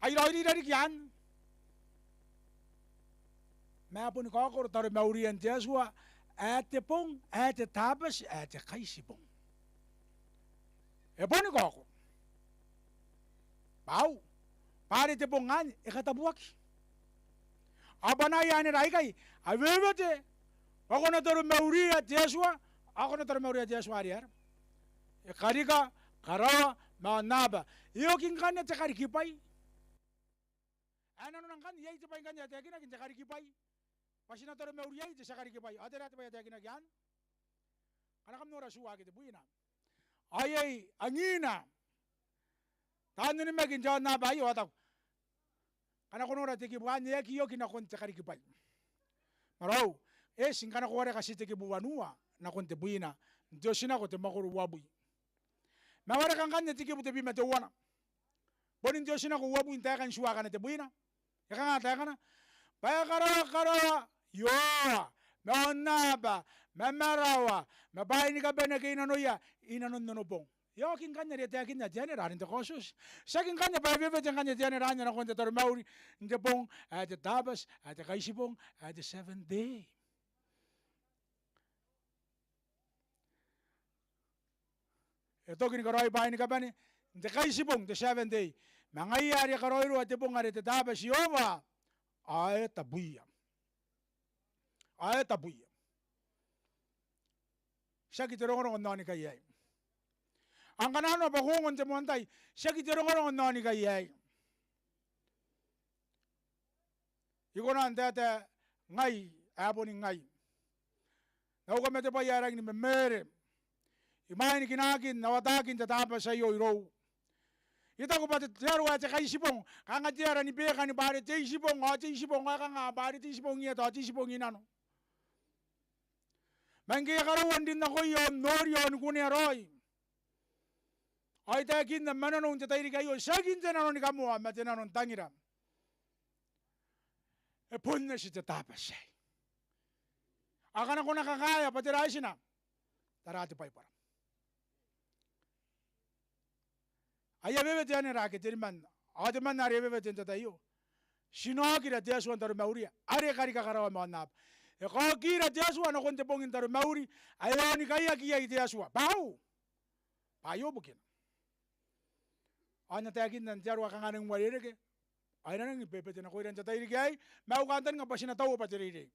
ai raoiroi i rarikin anne. Ma e boni kaokoro taromaurian te Atua ae te bong, ae te Tabati, ae te Kaitibong. E boni kaokoro. Bwa au, bwa are te bong anne e katabuaki. Ao bwanaia anera aikai a wewete bwa ko na taromauria te Atua, ao ko na taromauria te Atua are aera? E karika karawa ma aonnaba. E oki ngkanne te karikibwai. Ae nanona ngkanne iai te bwai ngkanne ae taekinaki n te karikibwai, bwa ti na taromauri iai te tia karikibwai. Ao tera te bwai ae taekinaki anne? Ngkana kam nora tuua ake tebwina, ao iai angina. Taan onimaki n te aonnaba aio a taku, ngkana ko nora te kibu anne e aki oki nakon te karikibwai. Ma raou, eti ngkana ko wareka ti te kibu wanua nakon tebwina, n te otinako te mwakoro uabwi. Ma wareka ngkanne te kibu tebwi ma teuana, boni n te otinako uabwi n taekan tuua akana tebwina. E kanga taekana? Bwa e karawa karawa Iehova ma aonnaba ma marawa ma bwaai ni kabane ake i nanoia i nanon onobong. E a oki ngkanne are e taekinna te anera are n te Kaotioti. Tiaki ngkanne bwa e wewete ngkanne te anera anne nakon te taromauri n te bong ae te Tabati, ae te Kaitibong, ae te Seventh Day. E toki ni karaoi bwaai ni kabane n te Kaitibong, te Seventh Day. Ma ngaia are e karaoiroa te bong are te Tabati Iehova, ao e tabwiia. Ao e tabwiia. Tiaki te rongorongo n aonikai aei. Ao ngkana arona bwa ko ongo n te moan tai, tiaki te rongorongo n aonikai aei. I kona n taetae ngai ae boni ngai. N au kamatebwai ae rangi ni memere imwain kinakin rawatakin te Tabati aio irou. I taku bwa te aro ae te Kaitibong, kanga te ara ni bekani bwa are te Itibong, ao te Itibong, ao kanga bwa are te Itibong i eta ao te Itibong i nano. Ma ngke e karaua n rin nakoia ao n noria ao ni kunea raoi, ao I taekinna ma nanou n te tairiki aio, tiaki n te nano ni kamoa ma te nano n tangira. E bon eti te Tabati aei. Ao ngkana ko na kangaea bwa tera etina, tara te Baibara. Ai e wewete anera ake teniman, ao temanna are e wewete n te tai aio. Ti na okira te Atua n taromauria are e karika karawa ma aonnaba. E kaokira te Atua nakon te bong n taromauri ae e aonikaiaki iai te Atua. Bwa au, bwa aio bukina. Ao N na taekinna n te aro ae kanga e nangi uarereke, ao e na nangi bebete nakoira n te tairiki aei, ma au kantaninga bwa ti na taua bwa te reirei.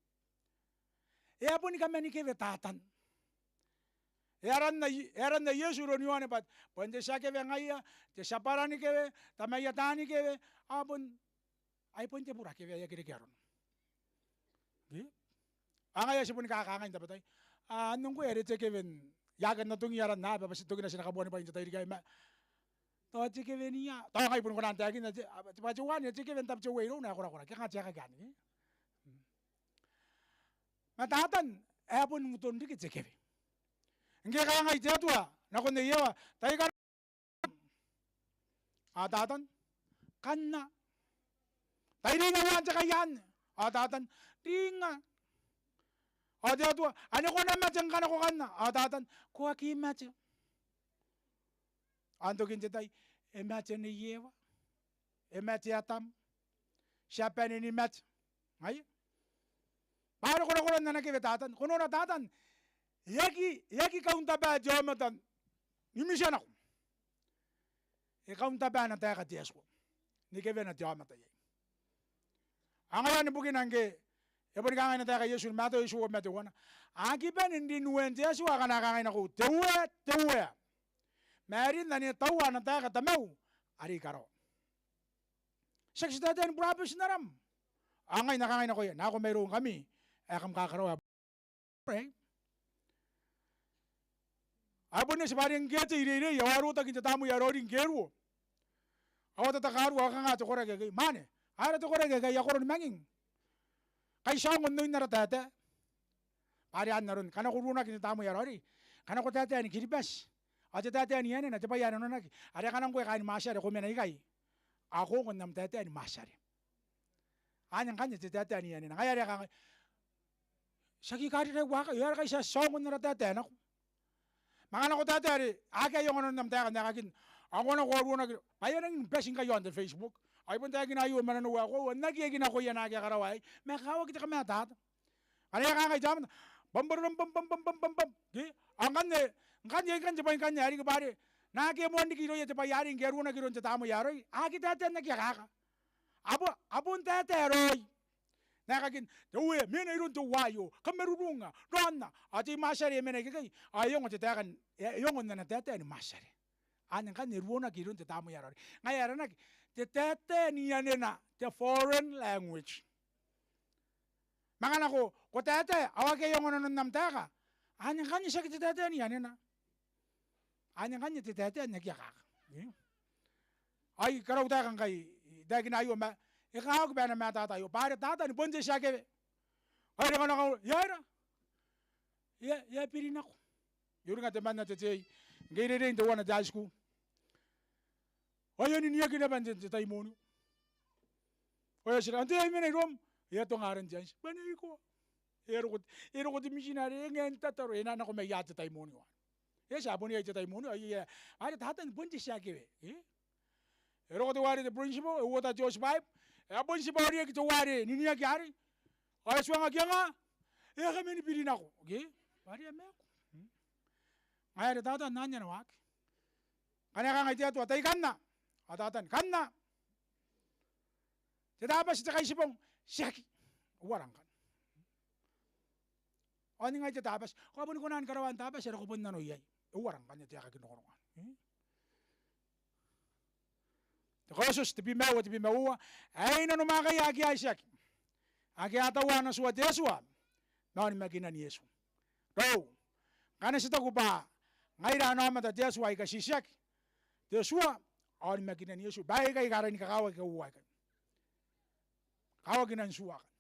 E a boni kamanikewe Tatan. E aranna, e aranna Iesu iroun Ioane bwa, bon te tia kewe ngaia, te tia bwaranikewe, tamaia taani kewe, ao bon, ai bon te burakewe ae aki reke arona. Ke? Ao ngaia ti boni kakangai n tabetai. A, anne ngkoe are te kewe n, I aki kan atongi aran naba bwa ti tokina ti na kabuanibwai n te tairiki aei ma tao te kewe n ia. Tao ngai boni kona n taekinna te, a, te, bwa te uane te kewe n tab te uea irouna ae korakora. Ke kanga te aekaki anne, ke? Mm. Ma Tatan ae bon uton riki te kewe. Ngke e kangai te Atua nakon Nei Ewa, tai kara-, ao Tatan, kanna. Tai ringa uaan te kai anne. Ao Tatan, ringa. Ao te Atua, ane ko na mate ngkana ko kanna. Ao Tatan, ko aki mate. Ao n tokin te tai, e mate Nei Ewa, e mate Atam, ti a bane ni mate. Ngaia. Bwa are korakoran ana kewe Tatan. Ko nora Tatan, e aki, e aki kauntaba te aomata ni mitianako. E kauntaba ana taeka te Atua ni kewena te aomata iai. Ao ngaia anne bukina ngke e boni kangai ana taeka Iesu ni Mataio uoua ma teuana. A aki bane n rin uean te Atua akana a kangai nakou, te Uea, te Uea, ma e rin ane e taua ana taeka Tamau are i karawa. Tiaki ti taetae ni burabeti n aram. Ao ngai N na kangai nakoia, nako mairoungkami ae kam kakaraoa ae pray. Ao e bon eti bwa are ngke e tei reirei ao a rotaki n te tamnei ae raoiroi ngke e ruo, ao a tatakarua, ao kanga te koraki aikai? Mwaane, aera te koraki aikai? A koro ni manging. Kai ti aonga n oin ara taetae. Bwa are n aron, ngkana ko ruonaki n te tamnei ae raoiroi, ngkana ko taetae ni Kiribati, ao te taetae n ianena, te bwai ae nanonaki, are ngkana ngkoe kaain Matiare ko mena ikai, ao ko ongo n am taetae ni Matiare. Anne ngkanne te taetae n ianena. Ngaia are e kangai, tiaki karira i uakai, ao are kai ti a tia n ongo n ara taetae nako. Ma ngkana ko taetae are akea ae e ongo nanon am taeka n aekakin, ao ko nako ao ruonaki, bwa e a nangi ni bati ngkai i aon te Facebook. Ao e bon taekina aio ma nanou ae koaua n aki eki nakoia naake a karawa aei, ma e kakawaki te kamataata. Ngkana e a kangai te aomata, bam, bararam, bam, bam. Ke? Ao ngkanne, ngkanne, ngkanne te bwai ngkanne ae riki bwa are naake e moan riki irouia te bwai arei ngke e a ruonaki iroun te tamnei ae raoiroi, a aki taetae n aki akaka. A bo-, a bon taetae raoi n aekakin, te Uea, mena iroun teuaei, ao kamarurunga, raonna, ao te I-Matiare e mena ikekei, ao e ongo te taeka n, e, e ongo n ana taetae ni Matiare. Anne ngkanne e ruonaki iroun te tamnei ae raoiroi. Ngaia ae aranaki te taetae n ianena, te foreign language. Ma ngkana ko, ko taetae, ao akea ae e ongo nanon am taeka, anne ngkanne tiaki te taetae n ianena. Anne ngkanne te taetae n aki akaka. E? Ai karau taeka ngkai, I taekina aio ma e kakawaki bwa e na mataata aio. Bwa are Tatan bon te tia kewe. Ngaia are ngkana ko, e aera? E a, e a biri nako. I uringa temanna te tei, ngke I reirei n teuana te high school. Ao e a niniaki naba n te, te taimonio. Ao e a titirakinna, "Antai ae mena iroum?" "E atonga aran te anti." "Bwa neiko." E a roko, e a roko te mitinare, e ngae n tataro, e na nako mai ia te taimonio. E a tia bon iai te taimonio, ai, ai, are Tatan bon te tia kewe. E? E roko teuare te principal, e uota te hosepipe, e a bon tibwa oreaki teuare niniaki arei. Ao e tuangaki, e nga, e a kaman biri nako. Ke? Bwa are e a maaku. Hmm? Ngaia are Tatan anne ana waaki. Ngkana e kangai te Atua, "Tai kanna." Ao Tatan, "Kanna." "Te Tabati te Kaitibong." "Tiaki." "E uara ngkanne?" "Ao ningai te Tabati?" "Ko a boni kona ni karaoa n Tabati are ko bon nano iai." "E uara ngkanne te aekaki n rongorongo anne?" E? Te Kaotioti tebwi ma aua, tebwi ma uoua. "Aei nanomwaakaia ake a itiaki, ake a taua ana tua te Atua ma onimakinan Iesu." Raou, ngkana ti taku bwa ngaira ana aomata te Atua aika ti itiaki, te tua ao onimakinan Iesu. Bwaai aikai aika a rangi ni kakawaki, kauoua aikai. Kawakinan tua akanne.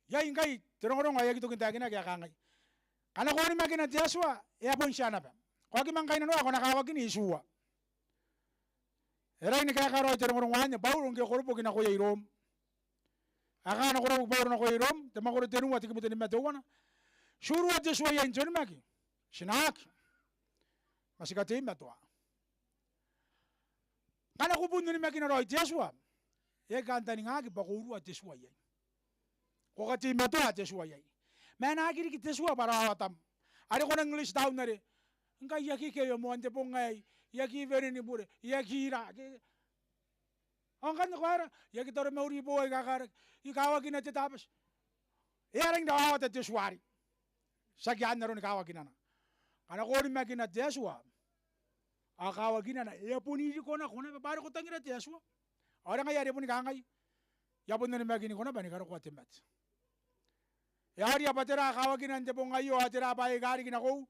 Iai ngkai te rongorongo ae aki toki n taekinaki ae kangai, ngkana ko onimakina te Atua, e a bon tia naba. Ko aki manga kainnanoa, ko na kawakini tua. E rangi ni kaeka raoi te rongorongo anne Bauro ngke e koroboki nakoia i Rom. Ae kangai, e koroboki Bauro nakoia i Rom, te mwakoro tenua, te kibu tenimabwi ma teuana. Ti urua te tua iai n te onimaki? Ti na aki. Ma ti kateimatoa. Ngkana ko bon onimakina raoi te Atua, e aki kantaningaki bwa ko urua te tua iai. Ko kateimatoa te tua iai. Ma e na aki riki te tua bwa raoraotam. Are ko nang list down are, ngkai I aki kewe moan te bong aei, I aki wene ni bure, I aki ira, ke. Ao ngkanne ko aera? I aki taromauri boo aika karaki, I kawakina te Tabati. E a rangi n rawawata te tua arei. Tiaki anne aroni kawakinana. Ngkana ko onimakina te Atua, ao kawakinana e a bon iriko nako naba, bwa are ko tangira te Atua. Ao are ngaia are e boni kangai, I a bon onimakiniko naba ni karokoa te mate. E a oria bwa tera kawakinan te bong aio, ao tera bwaai aika riki nakoiu.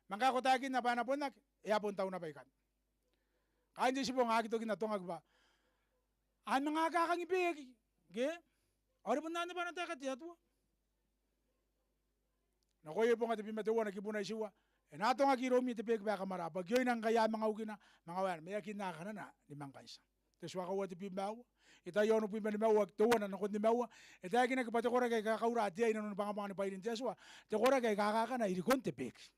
Ma ngkae ko taekinna bwa e na bon aki, e a bon tau naba ikanne. Kaain te tibong a aki toki n atongaki bwa a manga kakangi beeki. Ke? Ao are bon anne bwa ana taeka te Atua. Nakoia ibonga tebwi ma teuana kibuna itiua, e na atongaki iroumi te beeki bwa e kamwara, bwa kioina ngkai a manga ukina, manga waena, ma e aki nako kanana ni manga kantia. Te tua kaua tebwi ma aua, I-Taiaoni bwi ma nimaua, teuana nakon nimaua, e taekinaki bwa te koraki aika kaura te ai inanon bwangaabwangan bairein te Atua, te koraki aika kakana irikon te beeki.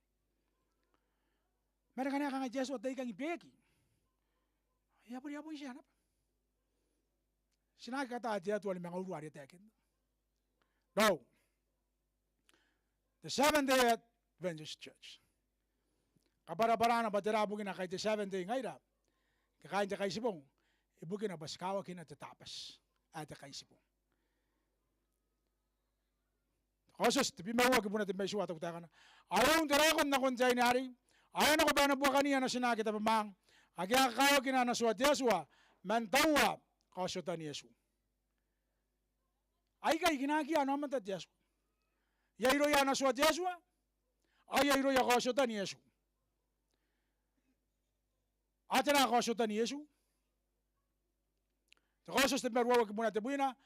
Ma are ngkana e kangai te Atua tai kangi beeki, e a boni, e a bon tia naba. Ti na aki kataa te Atua ni manga urua are e taekinna. Raou, te Seventh Day Adventist Church, kabwarabwarana bwa tera bukina ngkai te Seventh Day ngaira ke kaain te Kaitibong, ibukina bwa ti kawakina te Tabati ae te Kaitibong. Kaotioti tebwi ma aua kibuna tebwi ma itiua, taku taekana: Ao e un te raekon nakon te aine arei, ao e nako bwa e na buakaniia natina ake tabemwaang, ake a kakawakina ana tua te Atua man taua kaotiotan Iesu. Aikai kinakiia ana aomata te Atua. Iai irouia ana tua te Atua, Ao iai irouia kaotiota n Iesu. Ao tera kaotiota n Iesu? Te Kaotioti tebwi ma ruaiwa kibuna tebwina.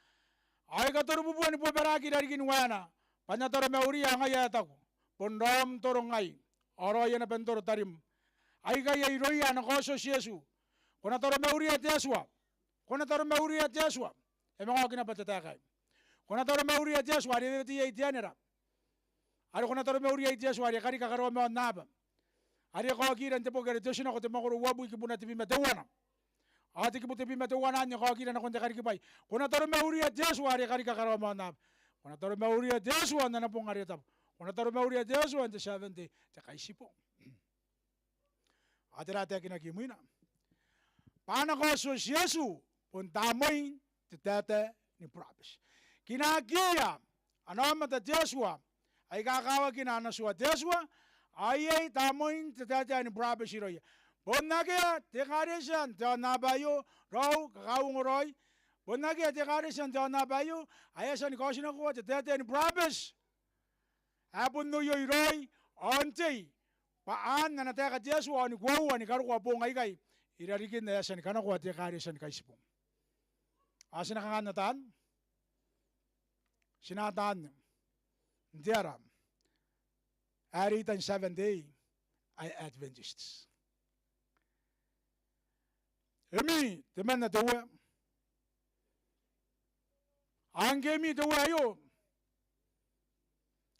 Ao I katorobubua ni buabaraki i rarikin waena, bwa N na taromauria, ao ngaia ae taku, bon raom n toro ngai, ao raoia naba n toro tarim. Aikai irouia ana kaotioti Iesu. Ko na taromauria te Atua. Ko na taromauria te Atua. E manga oki naba te taeka aei. Ko na taromauria te Atua are e wewete iai te anera. Are ko na taromauria iai te Atua are e karika karaoan aonnaba. Are e kaokira n te boki are te Otinako te mwakoro uabwi kibuna tebwi ma teuana. Ao te kibu tebwi ma teuana anne e kaokira nakon te karikibwai. Ko na taromauria te Atua are e karika karaoan aonnaba. Ko na taromauria te Atua n ana bong are tabu. Ko na taromauria te Atua n te Seventh Day, te Kaitibong. Ao tera taekinaki imwina? Bwa ana kaotioti Iesu bon tamnein te taetae ni burabeti. Kinakiia ana aomata te Atua aika kakawakina ana tua te Atua, ao iai tamnein te taetae ni burabeti irouia. Bon akea te ekaretia n te aonnaba aio, raou, kakauongo raoi. Bon akea te ekaretia n te aonnaba aio ae e a tia ni kaotinakoa te taetae ni burabeti ae bon oioi raoi, ao n tei bwa aan ana taeka te Atua ao ni koaua ni karokoa boong aikai i rarikin ae e a tia ni kanakoa te ekaretia ni Kaitibong. Ao ti na kanga n ata anne? Ti na ata anne n te ara ae reitan Seventh Day ae Adventist. Emi temanna te Uea, ao ngke emi te Uea aio,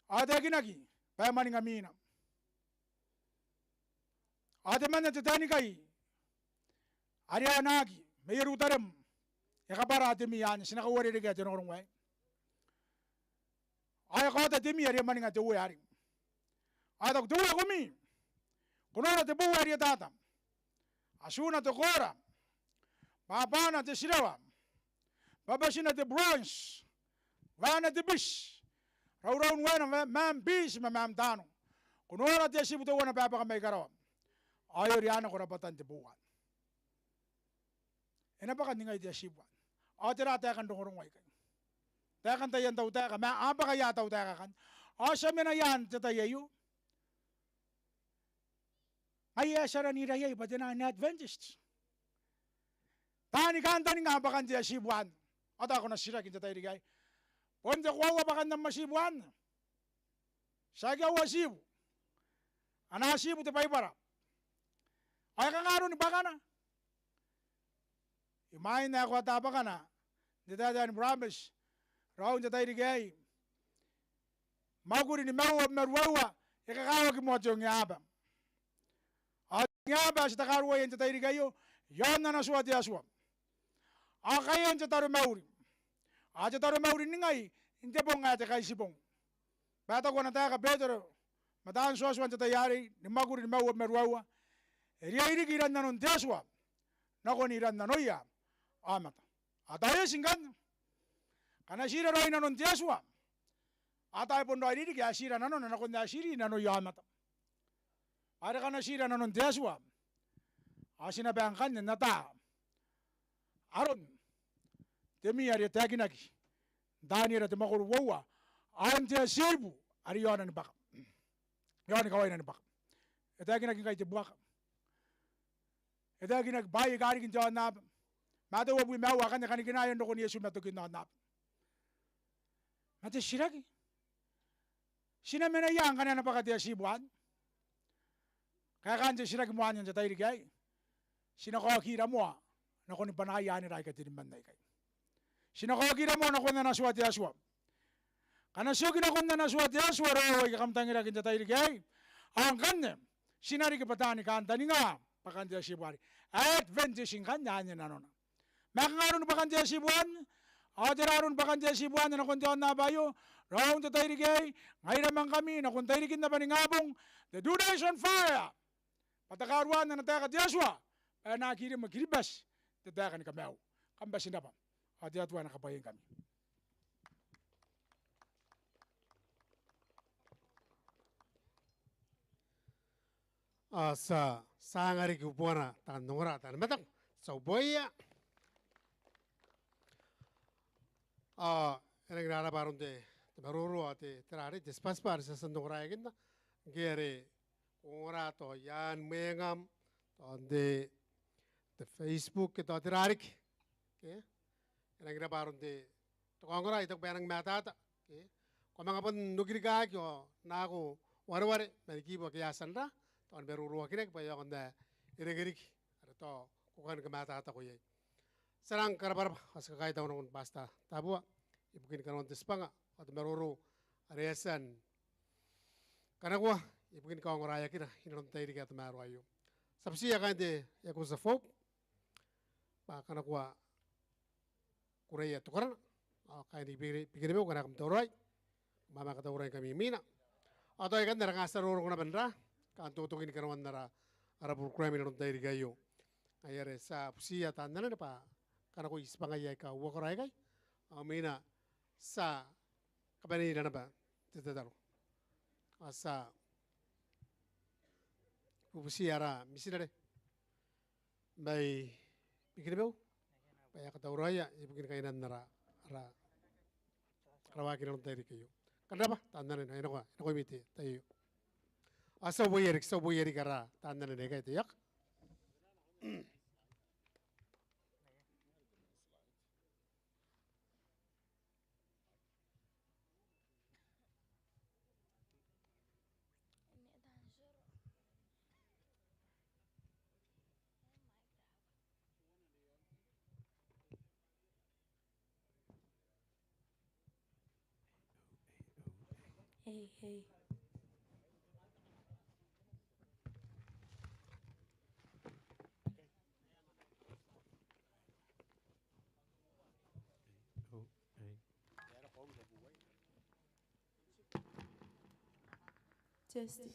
ao e taekinaki bwa e mwaninga miina. Ao temanna te taenikai are e anaaki mai Ierutarem, e kabwara te mi anne, ti na kauarerekea te rongorongo aei. Ao e kaota te mi are e mwaninga te Uea arei. Ao e taku, te Uea ko mi, ko nora te boua ae rietata, atuna te koora, bwabwana te tirawa, babatina te buronti, waena te biti, rauraun waena, ma-, maam biiti ma maam taano. Ko nora te atibu teuana bwa e bwaka mai karawa, ao e ori a nako rabwatan te boua. E na bwaka ningai te atibu anne. Ao tera taekan rongorongo aikai? Taekan taian tautaeka, ma a bwaka ia tautaeka akanne? Ao ti a mena ia n te tai aio? Ngaia ae ti aranira iai bwa te naan Adventist. Taani kantaninga bwakan te atibu anne. Ao tao ko na titiraki n te tairiki aei, bon te koaua bwakan am atibu anne? Tiaki au atibu. Ana atibu te Baibara. Ao e kanga aroni bwakana? Imwain ae ko ata bwakana n te taetae ni burabeti raou n te tairiki aei, mwakuri nimaua ma ruaiwa e kakawaki moa te ongeaba. Ao te ongeaba ae ti takaruaia n te tairiki aio, i aon ana tua te Atua. Ao kaean te taromauri. Ao te taromauri ningai n te bong ae te Kaitibong. Bwa e taku ana taeka Betero ma taan Iotua n te tai arei, ni mwakuri nimaua ma ruaiwa, e riai riki iran nanon te Atua nakon iran nanoia aomata. Ao tao e eti ngkanne. Ngkana ti ira raoi nanon te Atua, ao tao e bon raoiroi riki ae ti ira nanona nakon ae ti iri nanoia aomata. Are ngkana ti ira nanon te Atua, ao ti na bae ngkanne n ata aron te mi are e taekinaki n Taniera te mwakoro uoua, ao n te atibu are i aona ni bwaka, i aoni kawaina ni bwaka. E taekinaki ngkai te buaka. E taekinaki bwaai aika riki n te aonnaba. Mataio uabwi ma aua, akanne kanikinaean rokon Iesu ma tokin aonnaba. Ma te titiraki, ti na mena ia ngkana e na bwaka te atibu anne? Kaekaan te titiraki moa anne n te tairiki aei. Ti na kaokira moa nakoni bwanaia anera aika teniman aikai. Ti na kaokira moa nakon ana tua te Atua. Ngkana ti oki nakon ana tua te Atua raou aika kam tangiraki n te tairiki aei, ao ngkanne ti na riki bwa taani kantaninga bwakan te atibu are Adventist ngkanne anne nanona. Ma e kanga aroni bwakan te atibu anne? Ao tera aroni bwakan te atibu anne nakon te aonnaba aio? Raou n te tairiki aei, ngaira ma ngkami, nakon tairikin naba ningabong, te Two Days on Fire. Bwa takaruan ana taeka te Atua bwa e na aki rimoa Kiribati n te taeka ni kamaiu. Kam bati n rabwa, ao te Atua e na kabwaia ngkami. Ao ti a anga riki uboana taan ongora, taan mataku, ti a uboia. Ao e rangi n raraba aron te, te maroro ao te, te rarei, te tibwatibwa are ti a tia n ongoraeakinna. ngke are ko ongora tao i aan mwengam, tao n te, te Facebook ke tao tera riki. Ke e rangi n rabwa aron te, te kaongora, I taku bwa e rangi ni matata. Ke ko a manga bon okirikaki ao nako wareware man kibu ake a tia n ra, tao ni maroroakinaki bwa e aonga n irekereke are tao ko kani kamatatatako iai. Ti a rang karabwarabwa ao ti kakaitau nakon Pastor Tabua ibukin kanoan te tibwanga ao te maroro are e a tia n kanakoa ibukin kaongoraeakira inanon te tairiki ae tamaroa aio. Ti a butiia kaain te Eagles of Hope bwa a kanakoa kureia te korana ao kaain Bikini-, Bikenibeu ngkana kam tauraoi, kam a manga tauraoi ngkami imwina. Ao tao ikanne ara nga ti a roroko naba n ra, kaain totokin kanoan ara, ara program inanon te tairiki aio. Ngaia are ti a butiia taan anene bwa a kanakoi tibwangaia aika uakora aikai. Ao imwina ti a kabaneira naba te tataro ao ti a bubutiia ara mitinare mai Bikenibeu bwa e a katauraoia ibukin kainan ara, ara, ara waaki inanon te tairiki aio. Kam rabwa taan anene, e nako, e nako imwin te tai aio. Ao ti a uboia riki, ti a uboia riki ara taan anene aikai, te iok. Hey, hey. Testing.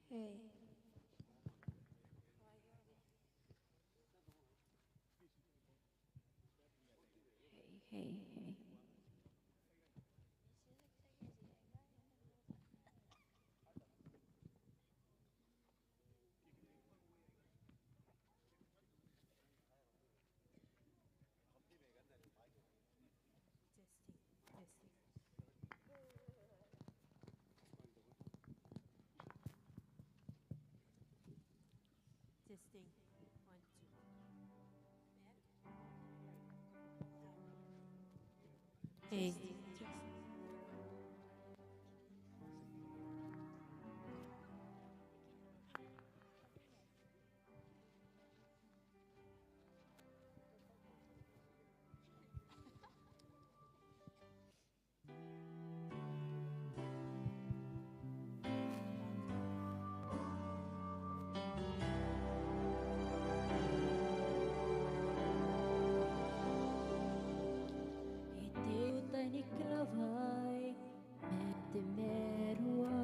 Hey. Hey, hey, hey. Testing, testing. Testing. One, two. Hey. E te uta ni karawai ma te marua,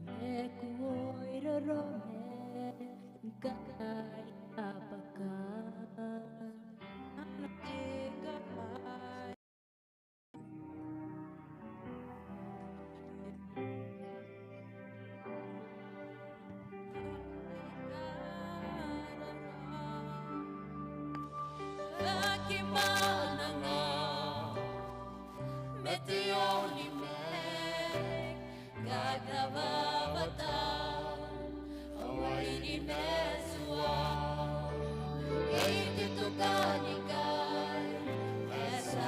I makuoi rorome ngkai a bwaka. Aki mananga ma te onimaki, kakawawata ao ai ni matua. E te tokanikai, e sa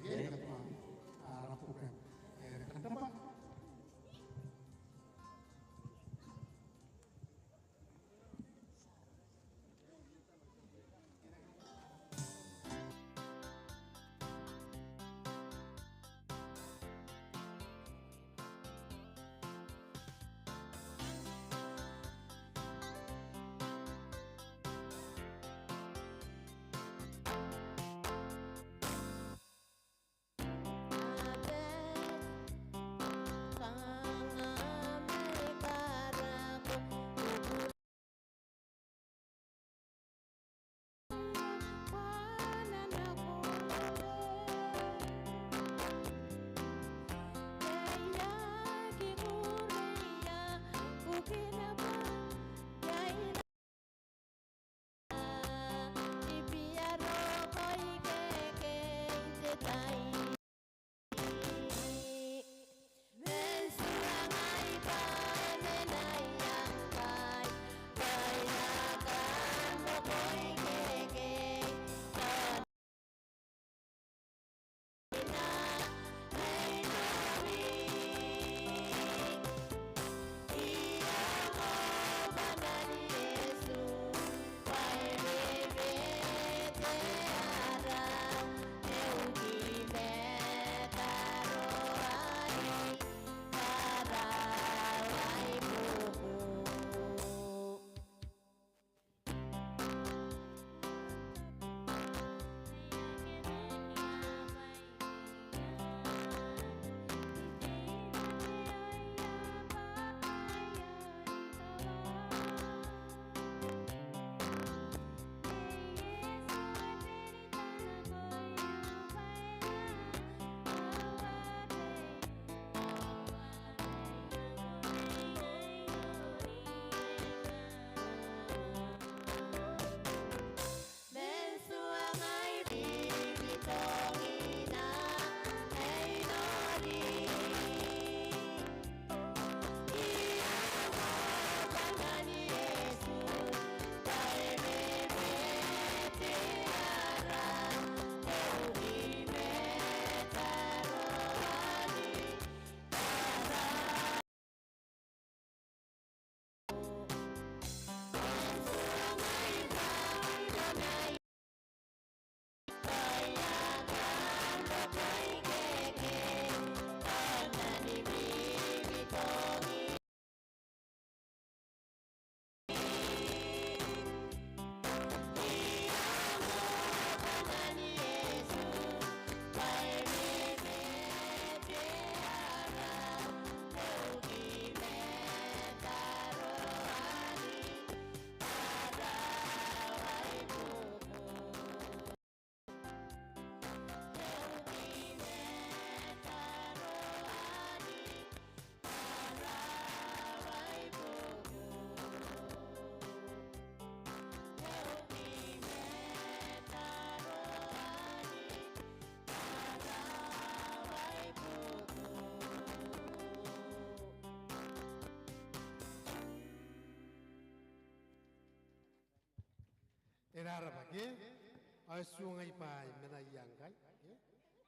e, e, e, ara program. E, kam rabwa. Raba ke? Ao e tuangai bwa e mena ia ngkai ke?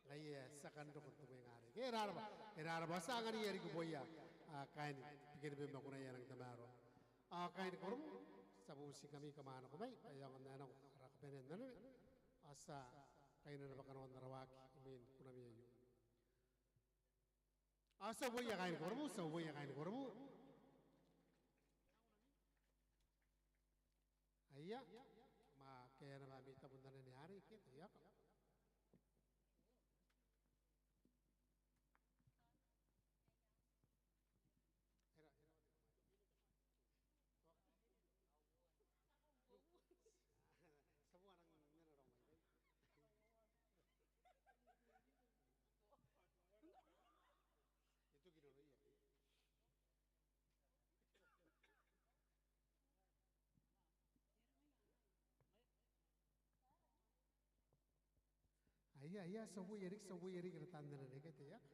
Ngaia e a tia kan roko n te mwenga arei ke? E raba, e raba, ti a anganiia riki bwa iai kaain Bikenibeu ma kunaia e nang tamaroa. Ao kaain Korobu, ti a bubutiingkami kam a nako mai bwa e aonga n nako ara kabanea n anene. Ao ti a kaina naba kanoan ara waaki imwin kunami aio. Ao ti a uboia kaain Korobu, ti a uboia kaain Korobu. Aia, kam a kaea naba ami tabo n anene arei ke? Taiaoka. Aia, aia, ti a uboia riki, ti a uboia riki ara taan anene ke? Taiaoka.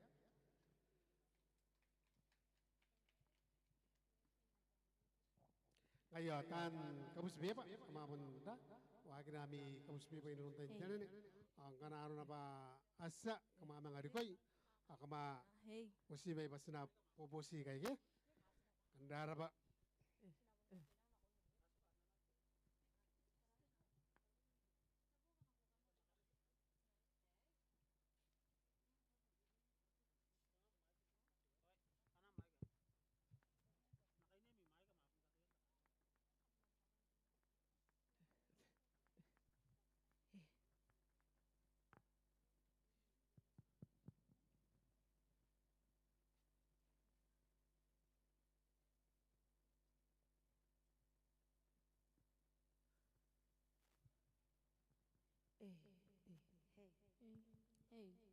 Ngaia ao taan kabutibeba, kam a bon ra waakina ami kabutibeba inanon tain te anene. Ao ngkana arona bwa a tia, kam a manga rikoi ao kam a uoti mai bwa ti na boboti ikai ke? Kam rarabwa. Ei, ei, ei.